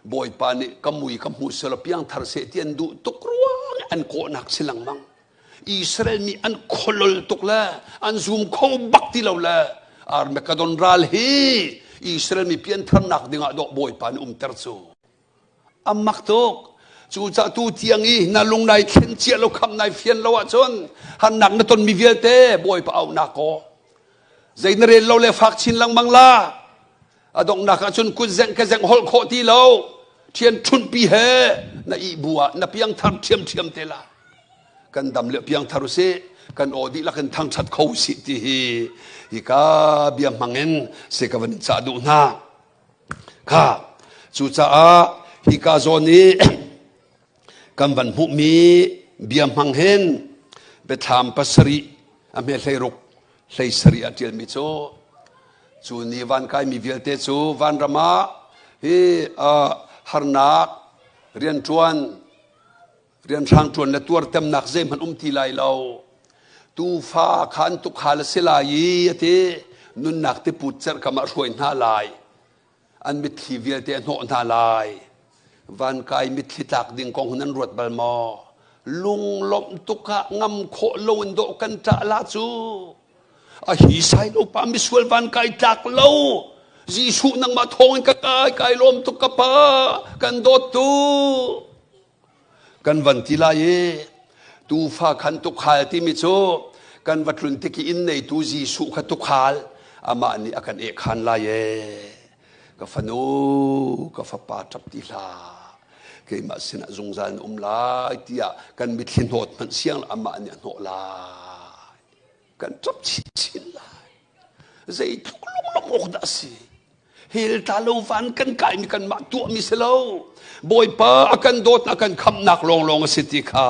Bawipa nih ka mui ka hmu selaw piangthar seh ti an duh tuk ruang an kawhnak si lengmang. Israel mi an kholol tuk le an zum kho bak ti lo le Armageddon ral hi Israel mi piantharnak dingah dawh Bawipa nih umter cu. A mak tuk. Cucaah tu tiang i na lung nai thlen cia lo kham nai fian lo ahcun harnak na tonmi vialte Bawipa auhnak kaw zei na rel lo le fak chin lengmang la. A donghnak ahcun kut zengh ke zengh holh khawh ti lo. Thian ṭhunpi he na ih bu ah na piangthar ṭhiamṭhiam te la. Kan dam le piangthar usih kan aw dihlak in thangṭhat kho usih ti hi hika bia hmang in se ka van in cah duh hna. Kha cucaah hika zawn i kan van hmuhmi bia hmang hin biathlam pasarih a hme 16 17 a ṭialmi cu cu ni van kaimi vialte cu vanram ah hi harnak rianṭuan Rianhrang ṭuan le tuartemnak zeihmanh um ti lai lo. Tuufa kha an tukhal a si lai i a ti. Nunnak tiput cerhkam ah hruai hna lai. An mitthli vialte a hnawh hna lai. Vankai mitthli tlak ding kong nan ruat bal maw? Lunglawmh tuk ah ngam khawh lo in dawh kan ṭah la cu. A hi sai lo pa misual van kai tlak lo. Jesuh nangmah thawng in ka kai kai lawm tuk ka pa kan dawt tu. Kan van ti lai i tuufa khan tukhal timi cu kan va tlun tik i inn neitu Jesuh kha tukhal amah nih a kan ehkhan lai ee. Ka fanu, ka fapa ṭap ti hlah. Keimah sinah zungzal na um lai tiah kan mitthli hnawt hmanh siang amah nih a hnawh lai. Kan ṭap chinchin lai. Zeitluk lunglawmh awk dah a si. Hell tla lo van kan kaimi kanmah tuahmi si lo. Bawipa a kan dawt a kan khamhnak lawnglawng a si ti kha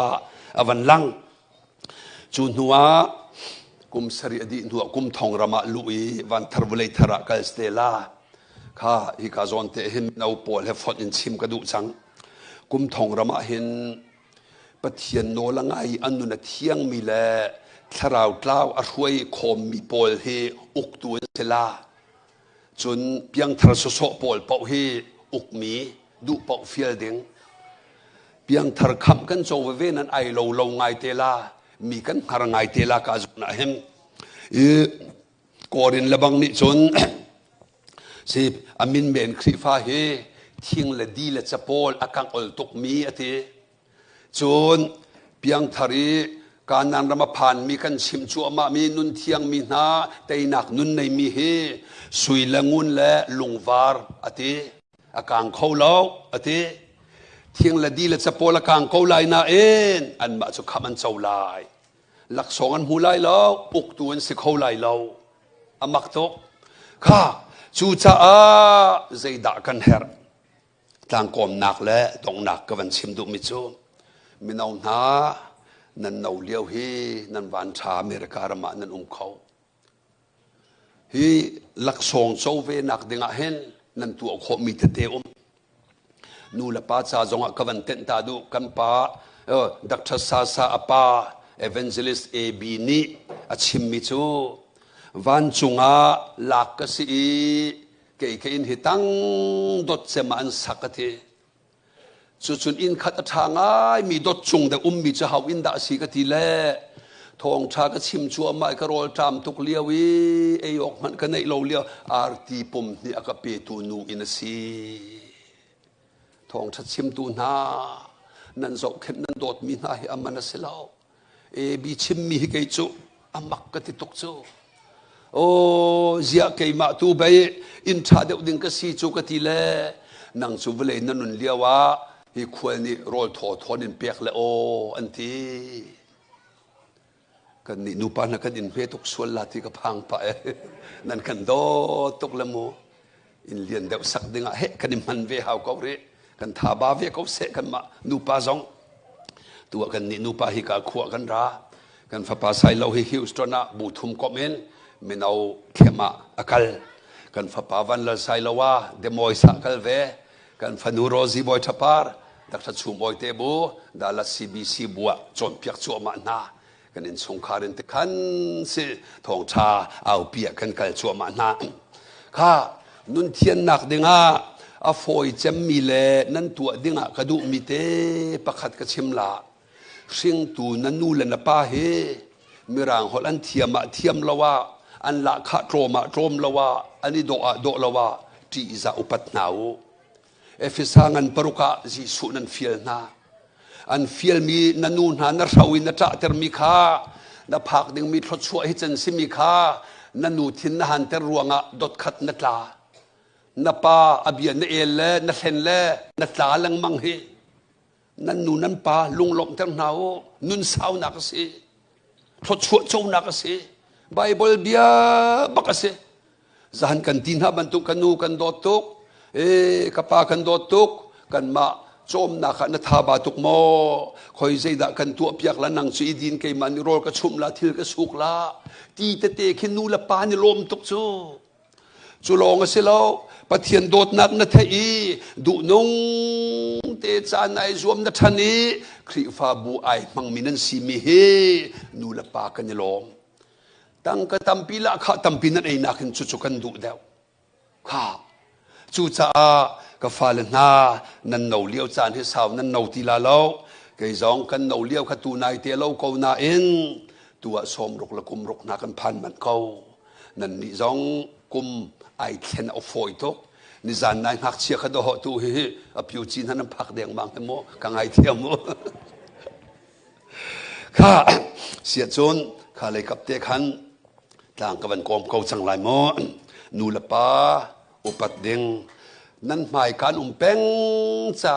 a van lang. Cu hnuah kum sarih a dih hnuah kum thong ram ah luh i vanthar vawlei thar ah kal ste la. Kha hika zawn te hin no pawl he fonh in chim ka duh cang. Kum thong ram ah hin Pathian nawl a ngai i an nun a thiangmi le thlarau tlau a hruai khawmmi pawl hi uktu an si la. Cun piangthar sawsawh pawl paoh hi ukmi duh paoh fial ding. Piangthar khamh kan co veve nan ai lo lo ngai te la, mi kan hngar ngai te la ka zawn ah hin. I Korin lebang nih cun si a min men Khrihfa hi thing le di le capawl a kangh ol tukmi a ti. Cun piangthar i Kanaan ram a phanmi kan chimh cuahmahmi nun thiangmi hna teinak nun neimi hi sui le ngun le lungvar a ti. A kang kho lo a ti. Thing le di le capawl a kang ko lai nain anmah cu khamh an co lai. Laksawng an hmu lai lo, uktu an si kho lai lo. A mak tuk. Kha, cucaah zeidah kan herh? Tlangkawmnak le donghnak ka van chim duhmi cu mino hna nan no lio hi nan van ṭha America ram ah nan um kho. Hi laksawng co ve nak dingah hin nan tuah khawhmi tete um. Nu le pa ca zongah ka van tenh ta duh. Kan pa Dr. Sasa a pa Evangelist AB nih a chimmi cu vancung ah lak ka si i kei ka inn hi tang dot cem ah an sak a ti. Cucun inn khat a ṭha ngaimi dot cung deuh ummi cu hau inn dah a si ka ti le thawngṭha ka chim cuahmah i ka rawl ṭam tuk lio i ei awk hmanh ka neih lo lio arti pum hnih a ka petu nu inn a si. Thawngṭha chimtu hna nan zohkhenh nan dawtmi hna hi a man a si lo. AB chimmi hi kei cu a mak ka ti tuk cu. Aw ziah keimah tu bei inn ṭha deuh ding ka si cu ka ti le nang cu vawlei na nun lio ah hi khual nih rawl thaw thawn in pek le aw an ti. Kan nih nupa hna kan inn hme tuk sual la ti ka phang pah e. Nan kan dawt tuk le mu. Inn lian deuh sak ding ah heh kan i hman ve hau ko rih. Kan tha ba ve ko seh kan mah nupa zong. Tu ah kan nih nupa hi ka khua kan ra. Kan fapa Sailo hi Houston ah bu thum komh in mino camp ah a kal. Kan fapa Van Lal Sailo ah Des Moines ah kal ve. Kan fanu Rosie Bawi Thapar. Dr. Chum Awi te bu Dallas CBC bu ah cawnpiak cuahmah hna. Kan innchungkhar in tikhan si thawngṭha aupi ah kan kal cuahmah hna. Kha nun thiannak dingah a fawi cemmi le nan tuah dingah ka duhmi te pakhat ka chim la. Hringtu na nu le na pa hi mirang holh an thiam ah thiam lo ah an lahkhah tlawm ah tlawm lo ah an i dawh ah dawh lo ah ṭihzah upat hna u. Efesa ngan paruk ah Jesuh nan fial hna. An fialmi na nu hna na hro in na ṭahtermi kha na phak dingmi thluachuah hi can simi kha na nu thin na hanter ruangah dotkhat na tla. Na pa a bia na el le na hlen le na tla lengmang hi. Nan nu nan pa lunglawmhter hna u. Nun saunak a si. Thluachuah conak a si. Bible bia bak a si. Zahan kan ti hna bantuk kan nu kan dawt tuk. E ka pa kan dawt tuk. Kanmah cawmnak ah na tha ba tuk maw? Khoi zeidah kan tuah piak la nang cu i din keimah nih rawl ka chumh la thil ka suk la. Ti tete khi nu le pa nih lawm tuk cu. Cu lawng a si lo. Pathian dawtnak na theih i duhnung te caan ai zuam na ṭhan i Khrihfabu ai hmangmi nan simi hi nu le pa kan i lawm. Tangka tampi lahkhah tampi nan einak in cucu kan duh deuh. Kha. Cucaah ka fale hna nan no lio caan hi sau nan no ti la lo. Kei zong kan no lio kha tu nai te lo ko nain tu ah sawm ruk le kum ruk hna kan phan manh ko. Nannih zong kum ai thlen a fawi tuk. Nizan nai ngakchia kha doh tu hi a pyu ci hna nan phak dengmang he mu ka ngai thiam mu. Kha siah cun kha lei kap te khan tlang ka van kawm ko cang lai mu. Nu le pa upat ding nan hmai kan um peng ca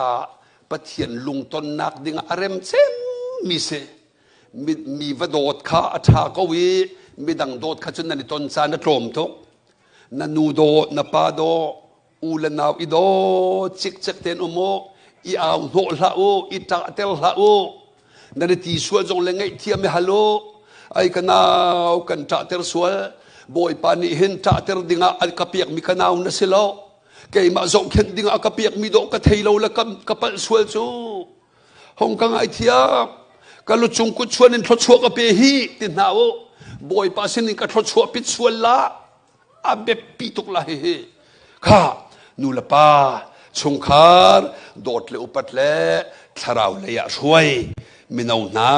Pathian lungtonnak ding ah a rem cem mi si. Mi, mi va dawt kha a ṭha ko i midang dawt kha cun nan i ton caan a tlawm tuk. Na nu dawt, na pa daw, u le nau i daw cikcek tein um u, i au hnawh hlah u, i ṭahter hlah u. Nan i ti sual zong le ngaihthiam i hal u. Ai ka nau kan ṭahter sual. Bawipa nih hin ṭahter dingah an ka pekmi ka nau na si lo. Keimah zohkhenh dingah a ka pekmi dawh ka thei lo le ka palh sual cu. Hong ka ngaithiam ka lucung kut chuan in thluachuah ka pe hi ti hna u bawipa sin in ka thluachuah pit sual la a biapi tuk la hihi kha nu le pa chungkhar dawt le upat le thlarau lei ah hruai mino hna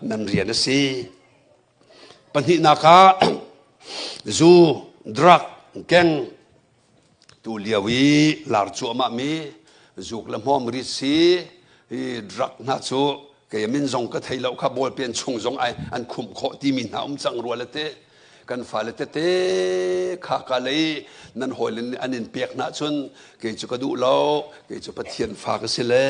nan rian a si pahnihnak ah zu drug gang Tu lio i lar cuahmah mi zuk le hmawm rit si hi drug hna cu kei min zong ka thei lo kha bawlpen chung zong ai an khumh khawh timi hna um cang rua le te kan fale tete kha ka lei nan hawile nih an in pek hna cun kei cu ka duh lo kei cu Pathian fa ka si le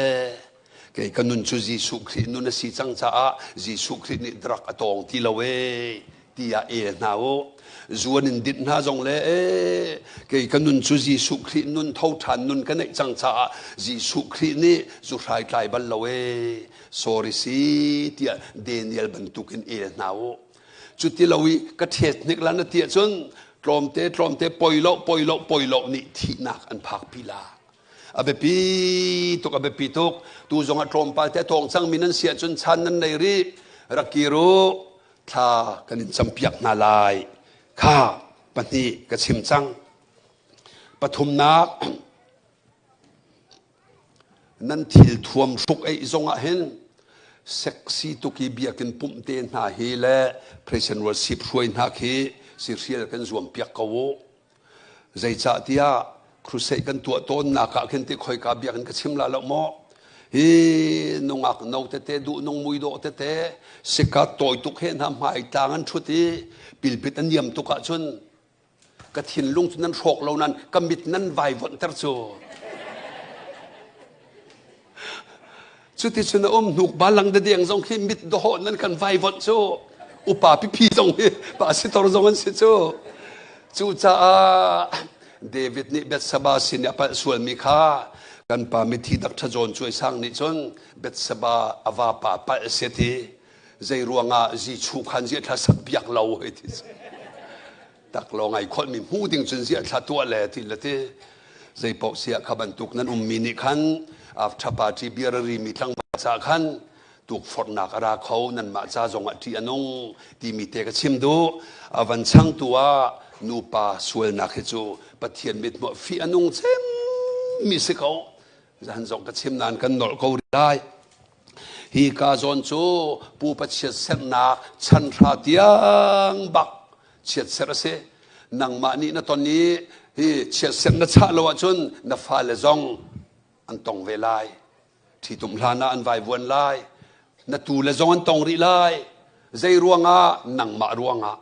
kei ka nun cu Jesuh Khrih nun a si cang caah Jesuh Khrih nih drug a tawng ti lo ee tiah el hna u zuan in dinh hna zong le ee kei ka nun cu Jesuh Khrih nun tho ṭhan nun ka neih cang caah Jesuh Khrih nih zu hrai tlai bal lo ee sorry si tiah Daniel bantukin el hna u cuti lo i ka ṭhet hnik la na ti ahcun tlawmte tlawmte poi lo poi lo poi lo nih thihnak an phakpi la a biapi tuk a biapi tuk tu zong ah tlawmpal te tawng cangmi nan si ahcun chan nan nei rih rak kir u thla kan in campiak hna lai kha pahnih ka chim cang pathumnak nan thil thuam hruk ei zong ah hin sexy tuk i biakinn pumh te hna hi le Christian worship hruai hna khi si hrial kan zuam piak ko u Zeicahtiah crusade kan tuah tawnnak ah khin ti khoika biakinn ka chim la lo maw? Hi nungak no tete duh nung mui dawh tete sika tawi tuk he hna hmai tlang an thut i pilpit an niam tuk ahcun ka thinlung cu nan hrawk lo nan ka mit nan vai vonhter cu. Cuticun a um hnuk balang dadeng zong khi mit dawh nan kan vaivonh cu upa pipi zong hi pasitor zong an si cu. Cucaah David nih Bethsaba sin i a palh sualmi kha kan pa mithi Dr. John Cuai Sang nih cun Bethsaba a vapa palh se ti zei ruangah Zichu khan ziah thla sak piak lo hei ti tak lawng ai kholhmi hmu ding cun ziah thla tuah le ti le ti zei paoh siah kha bantuk nan ummi nih khan After party beer a rimi tlangval ca khan tukforhnak a ra kho nanmah ca zong ah ṭih a nung timi te ka chim duh. A van changtu ah nupa sualnak hi cu Pathian mithmuh fih a nung cemmi si ko. Zan zong ka chim nain kan nolh ko rih lai. Hi ka zawn cu pupa chiatserhnak chanhra tiang bak chiatserh a si. Nangmah nih na ton i hi chiatserh na chah lo ahcun na fale zong an tong ve lai. Ṭhitum hlan ah an vaivuan lai. Na tu le zong an tong rih lai. Zei ruangah? Nangmah ruangah.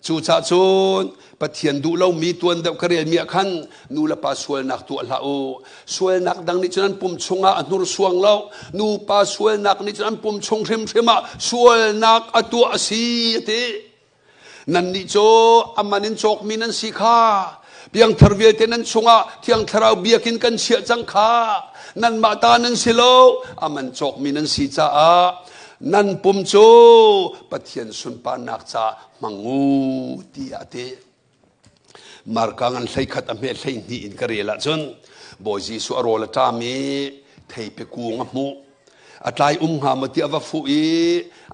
Cucaah cun Pathian duh lomi tuan deuh ka relmi ah khan nu le pa sualnak tuah hlah u. Sualnak dang nih cun an pum chungah a hnursuang lo. Nupa sualnak nih cun an pum chung hrimhrim ah sualnak a tuah a si a ti. Nannih cu a man in cawkmi nan si kha. Piangthar vialte nan chungah Thiang Thlarau biakinn kan chiah cang kha. Nanmah ta nan si lo, a man cawkmi nan si caah nan pum cu Pathian sunparnak ca hmang u tiah a ti. Marka ngan 11 a hme 12 in ka rel ahcun Bawi Jesuh a rawl a ṭam i theipi kung a hmuh. A tlai um hnga maw ti a va fuh i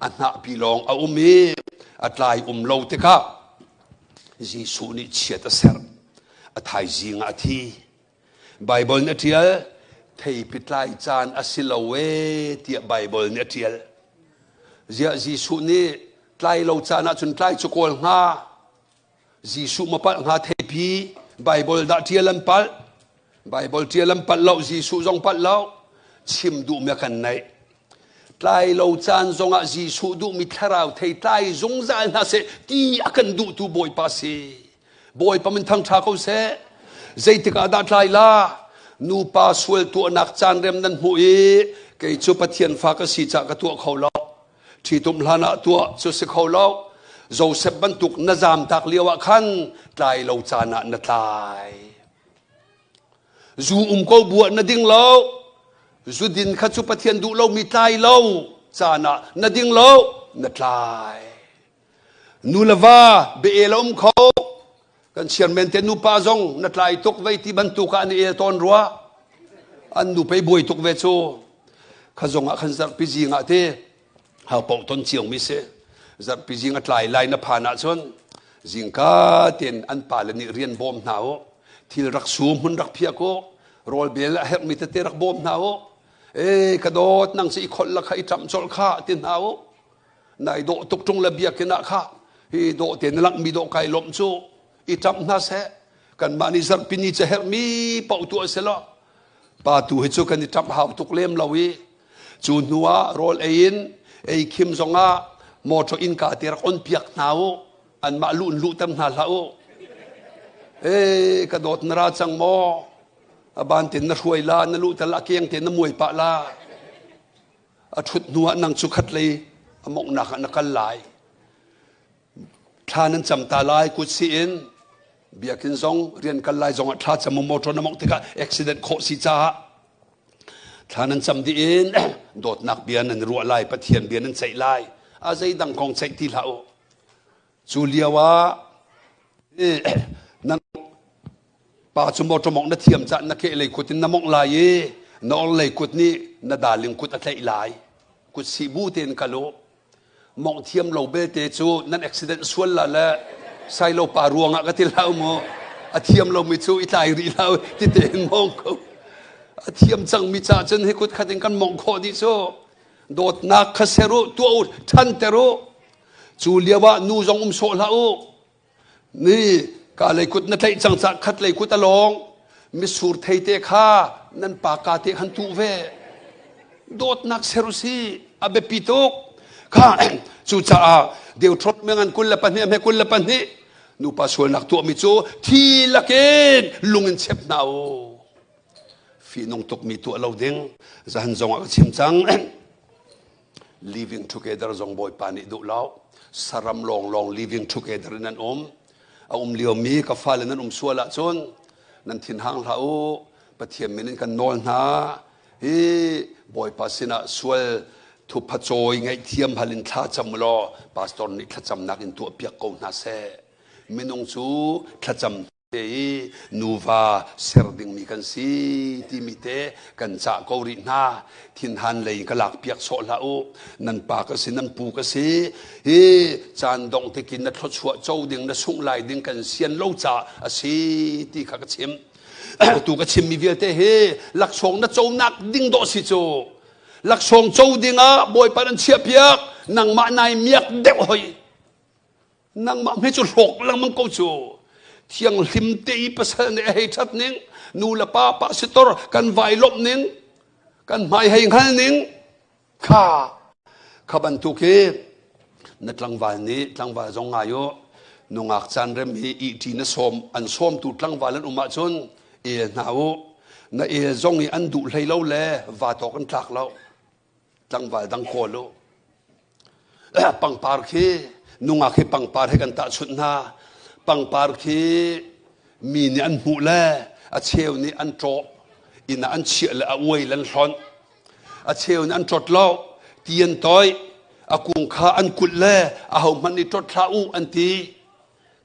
a hnahpi lawng a um i a tlai um lo tikah Jesuh nih chiat a serh. A thaizing ah a thi. Baibal nih a ṭial theipi tlai caan a si lo ee tiah Baibal nih a ṭial. Ziah Jesuh nih tlai lo caan ahcun tlai cu kawl hnga. Jesuh ma palh hnga theipi Baibal dah ṭial an palh. Baibal ṭial an palh lo Jesuh zong palh lo. Chim duhmi a kan neih. Tlai lo caan zongah Jesuh duhmi thlarau thei tlai zungzal hna seh ti a kan duhtu Bawipa si. Bawipa min thangṭha ko seh. Zeitik ah dah tlai la? Nupa sual tuahnak caan rem nan hmuh i kei cu Pathian fa ka si cah ka tuah kho lo. Ṭhitum hlan ah tuah cu si kho lo. Joseph bantuk na zaamtak lio ah khan tlai lo caan ah na tlai. Zu um ko bu ah na ding lo. Zu din kha cu Pathian duh lomi tlai lo caan ah na ding lo, na tlai. Nu le va bia el a um kho. Kan chairman te nupa zong na tlai tuk vei ti bantuk ah an i el tawn rua. An nu pei buai tuk ve cu. Kha zong ah khan zarhpi zing ah te hau paoh ton cio mi si. Zarhpi zing a tlai lai na phan ahcun zingka tein an pale nih rian bawm hna u. Thil rak su hmun rak phiak u. Rawl bel a herhmi tete rak bawm hna u. E ka dawt nang si i kholh la kha i ṭamh colh kha ti hna u. Nai dawh tuk ṭung le biakinn ah kha hi dawh te na langmi dawh kai lawmh cu i ṭamh hna seh. Kanmah nih zarhpi ni ca herhmi paoh tuah seh law pa tu hi cu kan i ṭamh hau tuk lem lo i cu hnu ah rawl ei in ei khim zongah motor innka te rak on piak hna u anmah luh in luhter hna hlah u. Ee ka dawt na ra cang maw? A ban ten na hruai la na luhter la a keng te na muai pah la. A ṭhut hnuah nang cu khat lei a monghnak ah na kal lai. Thla nan cam ta lai kut si in biakinn zong rian kal lai zongah thla cam motor na mongh tikah accident khawh si caah thla nan cam dih in dawtnak bia nan ruah lai Pathian bia nan ceih lai a zeidang kong ceih ti hlah u Cu lio ah nan pa cu motor mongh na thiam cah na kehlei kut in na mongh lai i na orhlei kut nih na darling kut a tlaih lai. Kut sih bu tein kal u. Mongh thiam lo belte cu nan accident sual la le sailo pa ruangah ka ti hlah mu. A thiam lomi cu i tlai rih hlah ti tein mong ko. A thiam cangmi ca cun hi kut khat in kan mongh khawh dih cu. Dawtnak kha ser u, tuah u, ṭhanter u. Cu lio ah nu zong um sawh hlah u. Ni ka lei kut na tlaih cang cah khat lei kut a lawng. Mitsur thei te kha nan pa ka te khan tuh ve. Dawtnak ser u si a biapi tuk. Kha cucaah Deuteronomy ngan 22 hme 22 nupa sualnak tuahmi cu thi lakin lung in chep hna u. Fihnung tukmi tuah lo ding zahan zong ah ka chim cang. Living together zong Bawipa nih duh lo. Saram lawnglawng living together in an um. A um liomi ka fale nan um sual ahcun nan thinhang hlah u. Pathian min in kan nawl hna. Hi Bawipa sinah sual thupha cawi ngaihthiam hal in thla cam law pastor nih thlacamnak in tuah piak ko hna seh. Minung cu thlacam. te i nuva ser dingmi kan si timi te kan cah ko rih hna. Thinhan lei in ka lak piak sawh hlah u. Nan pa ka si, nan pu ka si. Hi caan dongh tikin na thluachuah co ding, na sungh lai ding kan sian lo caah a si ti kha ka chim. Tu ka chimmi vialte hi laksawng na conak ding dawh si cu. Laksawng co dingah Bawipa nan chiahpiak, nangmah nai miak deuh hoi. Nangmah hme cu hlawk lengmang ko cu. Thianghlim te i pasal nih a hei ṭhat ning, nu le pa pasitor kan vai lawmh ning, kan hmai hei hngal ning, kha kha bantuk hi na tlangval nih tlangval zong ngai u nungak caan rem hi ihṭi na sawm an sawmtu tlangval an um ahcun el hna u na el zong i an duh hlei lo le va tawk an tlak lo tlangval dang kawl u pangpar khi nungak hi pangpar he kan tahchunh hna pangpar khi mi nih an hmuh le a cheu nih an ṭawh inn ah an chiah le a uai le an hlonh a cheu nih an ṭot lo ti an toih a kung kha an kulh le ahohmanh nih ṭot hlah u an ti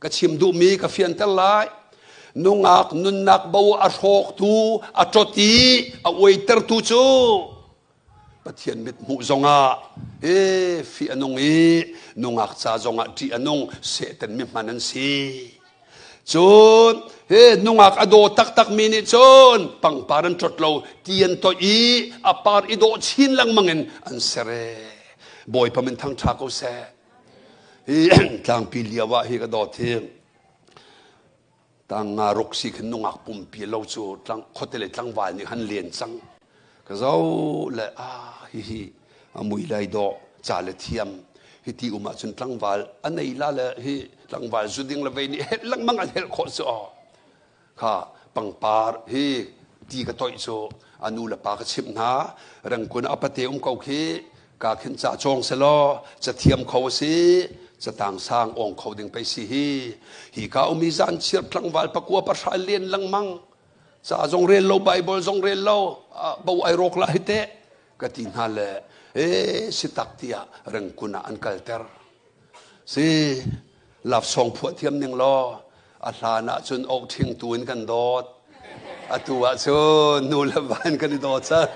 Ka chim duhmi ka fianter lai. Nungak nunnak bo a hrawktu, a ṭot i a uaitertu cu Pathian mit hmuh zongah e fih a nung i nungak ca zongah ṭih a nung Satan mi hman an si. Cun he nungak a daw taktakmi nih cun pangpar an ṭot lo ti an toih i a par i dawh chin lengmang in an ser e. Bawipa min thangṭha ko seh. Hi tlangpi lio ah hi ka dawt hi tang nga ruk si khin nungak pumpi lo cu tlang khuate le tlangval nih han len cang ka zo le a hi hi a mui lai dawh ca le thiam hi ti um ahcun tlangval a nei la le hi tlangval zu ding le vei nih helh lengmang an helh khawh cu aw Kha pangpar hi ti ka toih cu a nu le pa ka chimh hna. Rengkun a pate um ko khi ka khin ca cawng selaw cathiam kho a si catang sang awng kho ding pei si hi hi ka umi zan chiar tlangval pakua pahra len lengmang ca zong rel lo bible zong rel lo bo ai rawk la hi te ka ti hna le e si tak tiah rengkun ah an kalter Si, love song phuah thiam ning law a hlan ah cun ok ṭhing tu in kan dawt. Atu ah cun nu le va in kan i daw cang.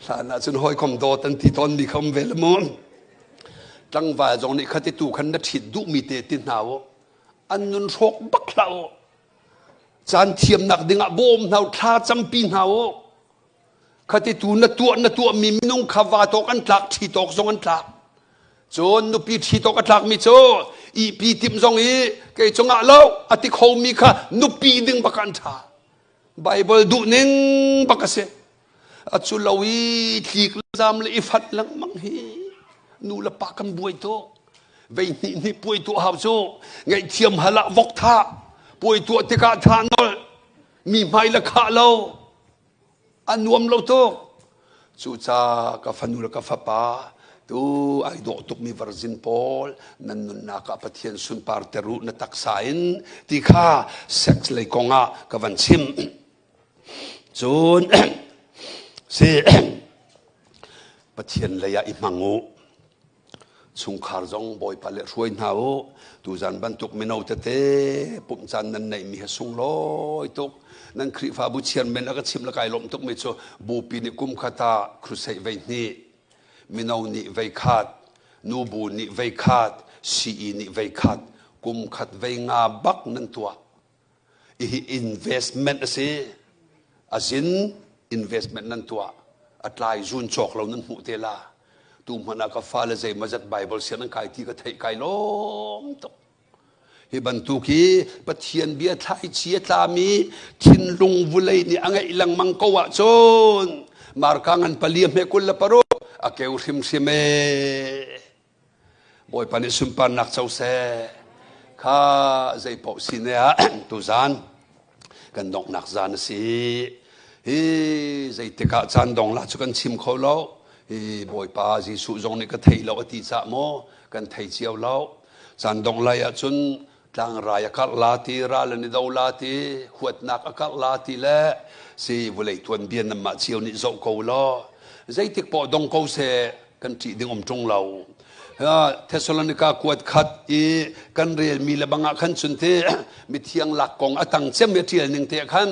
Hlan ah cun hawikom dawt an ti tawn mi kha um ve le mu. Tlangval zong nih khati tu khan na ṭhit duhmi te ti hna u. An nun hrawk bak hlah u. Caan thiamnak dingah bawm hna u, thla campi hna u. Khati tu na tuah na tuahmi minung kha va tawk an tlak, ṭhi tawk zong an tlak. Cun nupi ṭhi tawk a tlakmi cu ihpi timh zong i kei cungah lo a ti khomi kha nupi ding bak an ṭha. Bible duh ning bak a si. A cu lo i tlik le zam le i fat lengmang hi nu le pa kan buai tuk. Vei hnih hnih puai tuah hau cu ngaihthiam hal ah vok thah, puai tuah tikah thah nolh, mi hmai le khah lo, A nuam lo tuk. Cucaah ka fanu le ka fapa tu ai dawh tukmi virgin pawl nan nunnak ah Pathian sunpar ter u na taksa in ti kha sex lei kong ah ka van chim. Cun si Pathian lei ah i hmang u. Chungkhar zong Bawipa le hruai hna u. Tuzan bantuk mino tete pumh caan nan neihmi he sunglawi tuk. Nan Khrihfabu chairman a ka chim le kai lawmh tukmi cu bupi nih kum khat ah crusade vei hnih, mino nih vei khat, nubu nih vei khat, CE nih vei khat, kum khat vei nga bak nan tuah. Hihi investment a si. A zin investment nan tuah. A tlai zun cawk lo nan hmuh te la. Tu hmanh ah ka fale zeimawzat Bible siang nan kai ti ka theih kai lawm tuk. Hi bantuk hi Pathian bia thlaichi a tlami thinlung vulei nih a ngeih lengmang ko ahcun Marka ngan pali a hme 26 a keu hrimhrim ee. Bawipa nih sunparnak co seh. Kha zeipaoh si ne ah tuzan kan donghnak zan a si. Hi zeitik ah caan dong la cu kan chim kho lo. Hi Bawipa Jesuh zong nih ka thei lo a ti cah maw kan thei cio lo. Caan dong lai ahcun tlangrai a karh la ti, ral an i do la ti, huatnak a karh la ti le si vulei tuanbia nanmah cio nih zoh ko law zeitik poah dong ko seh kan ṭih ding um ṭung lo. Thessalonica kuat khat i kan relmi le bangah khan cun te mithiang lak kong a tang cem i ṭial ning te khan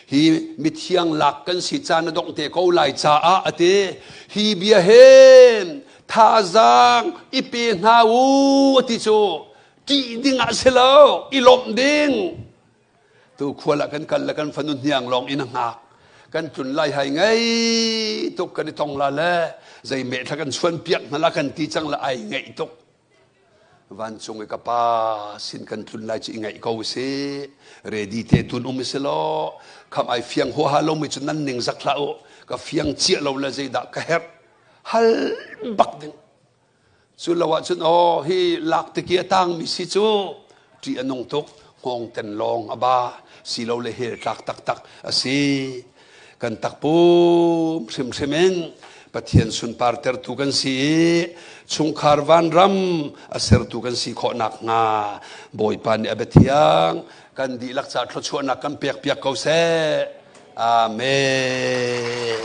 hi mithiang lak kan si caan a dongh te ko lai caah a ti. Hi bia hin thazaang i pe hna u a ti cu ṭih ding ah si lo, i lawmh ding. Tu khual ah kan kal le kan fanu hniang lawng in a hngak. Kan tlun lai hai ngei tuk kan i tong la le zei meh thla kan chuan piak hna la kan ti cang la ai ngeih tuk. Vancung i ka pa sin kan tlun lai cu i ngaih ko si. Ready te tun um si law kham ai fiang huaha lo mi cu nan ning zak hlah u. Ka fiang ciah lo le zeidah ka herh hal bak ding. Cu lo ahcun aw hi lak tiki a tangmi si cu ṭih a nung tuk. Hngawng ten lawng a ba silo le hel tlak taktak a si. Kan takpum hrimhrim in Pathian sunpar tertu kan si i chungkhar vanram a sertu kan si khawh nakhnga Bawipa nih a biathiang kan dihlak ca thluachuahnak kan pek piak ko seh. Amen.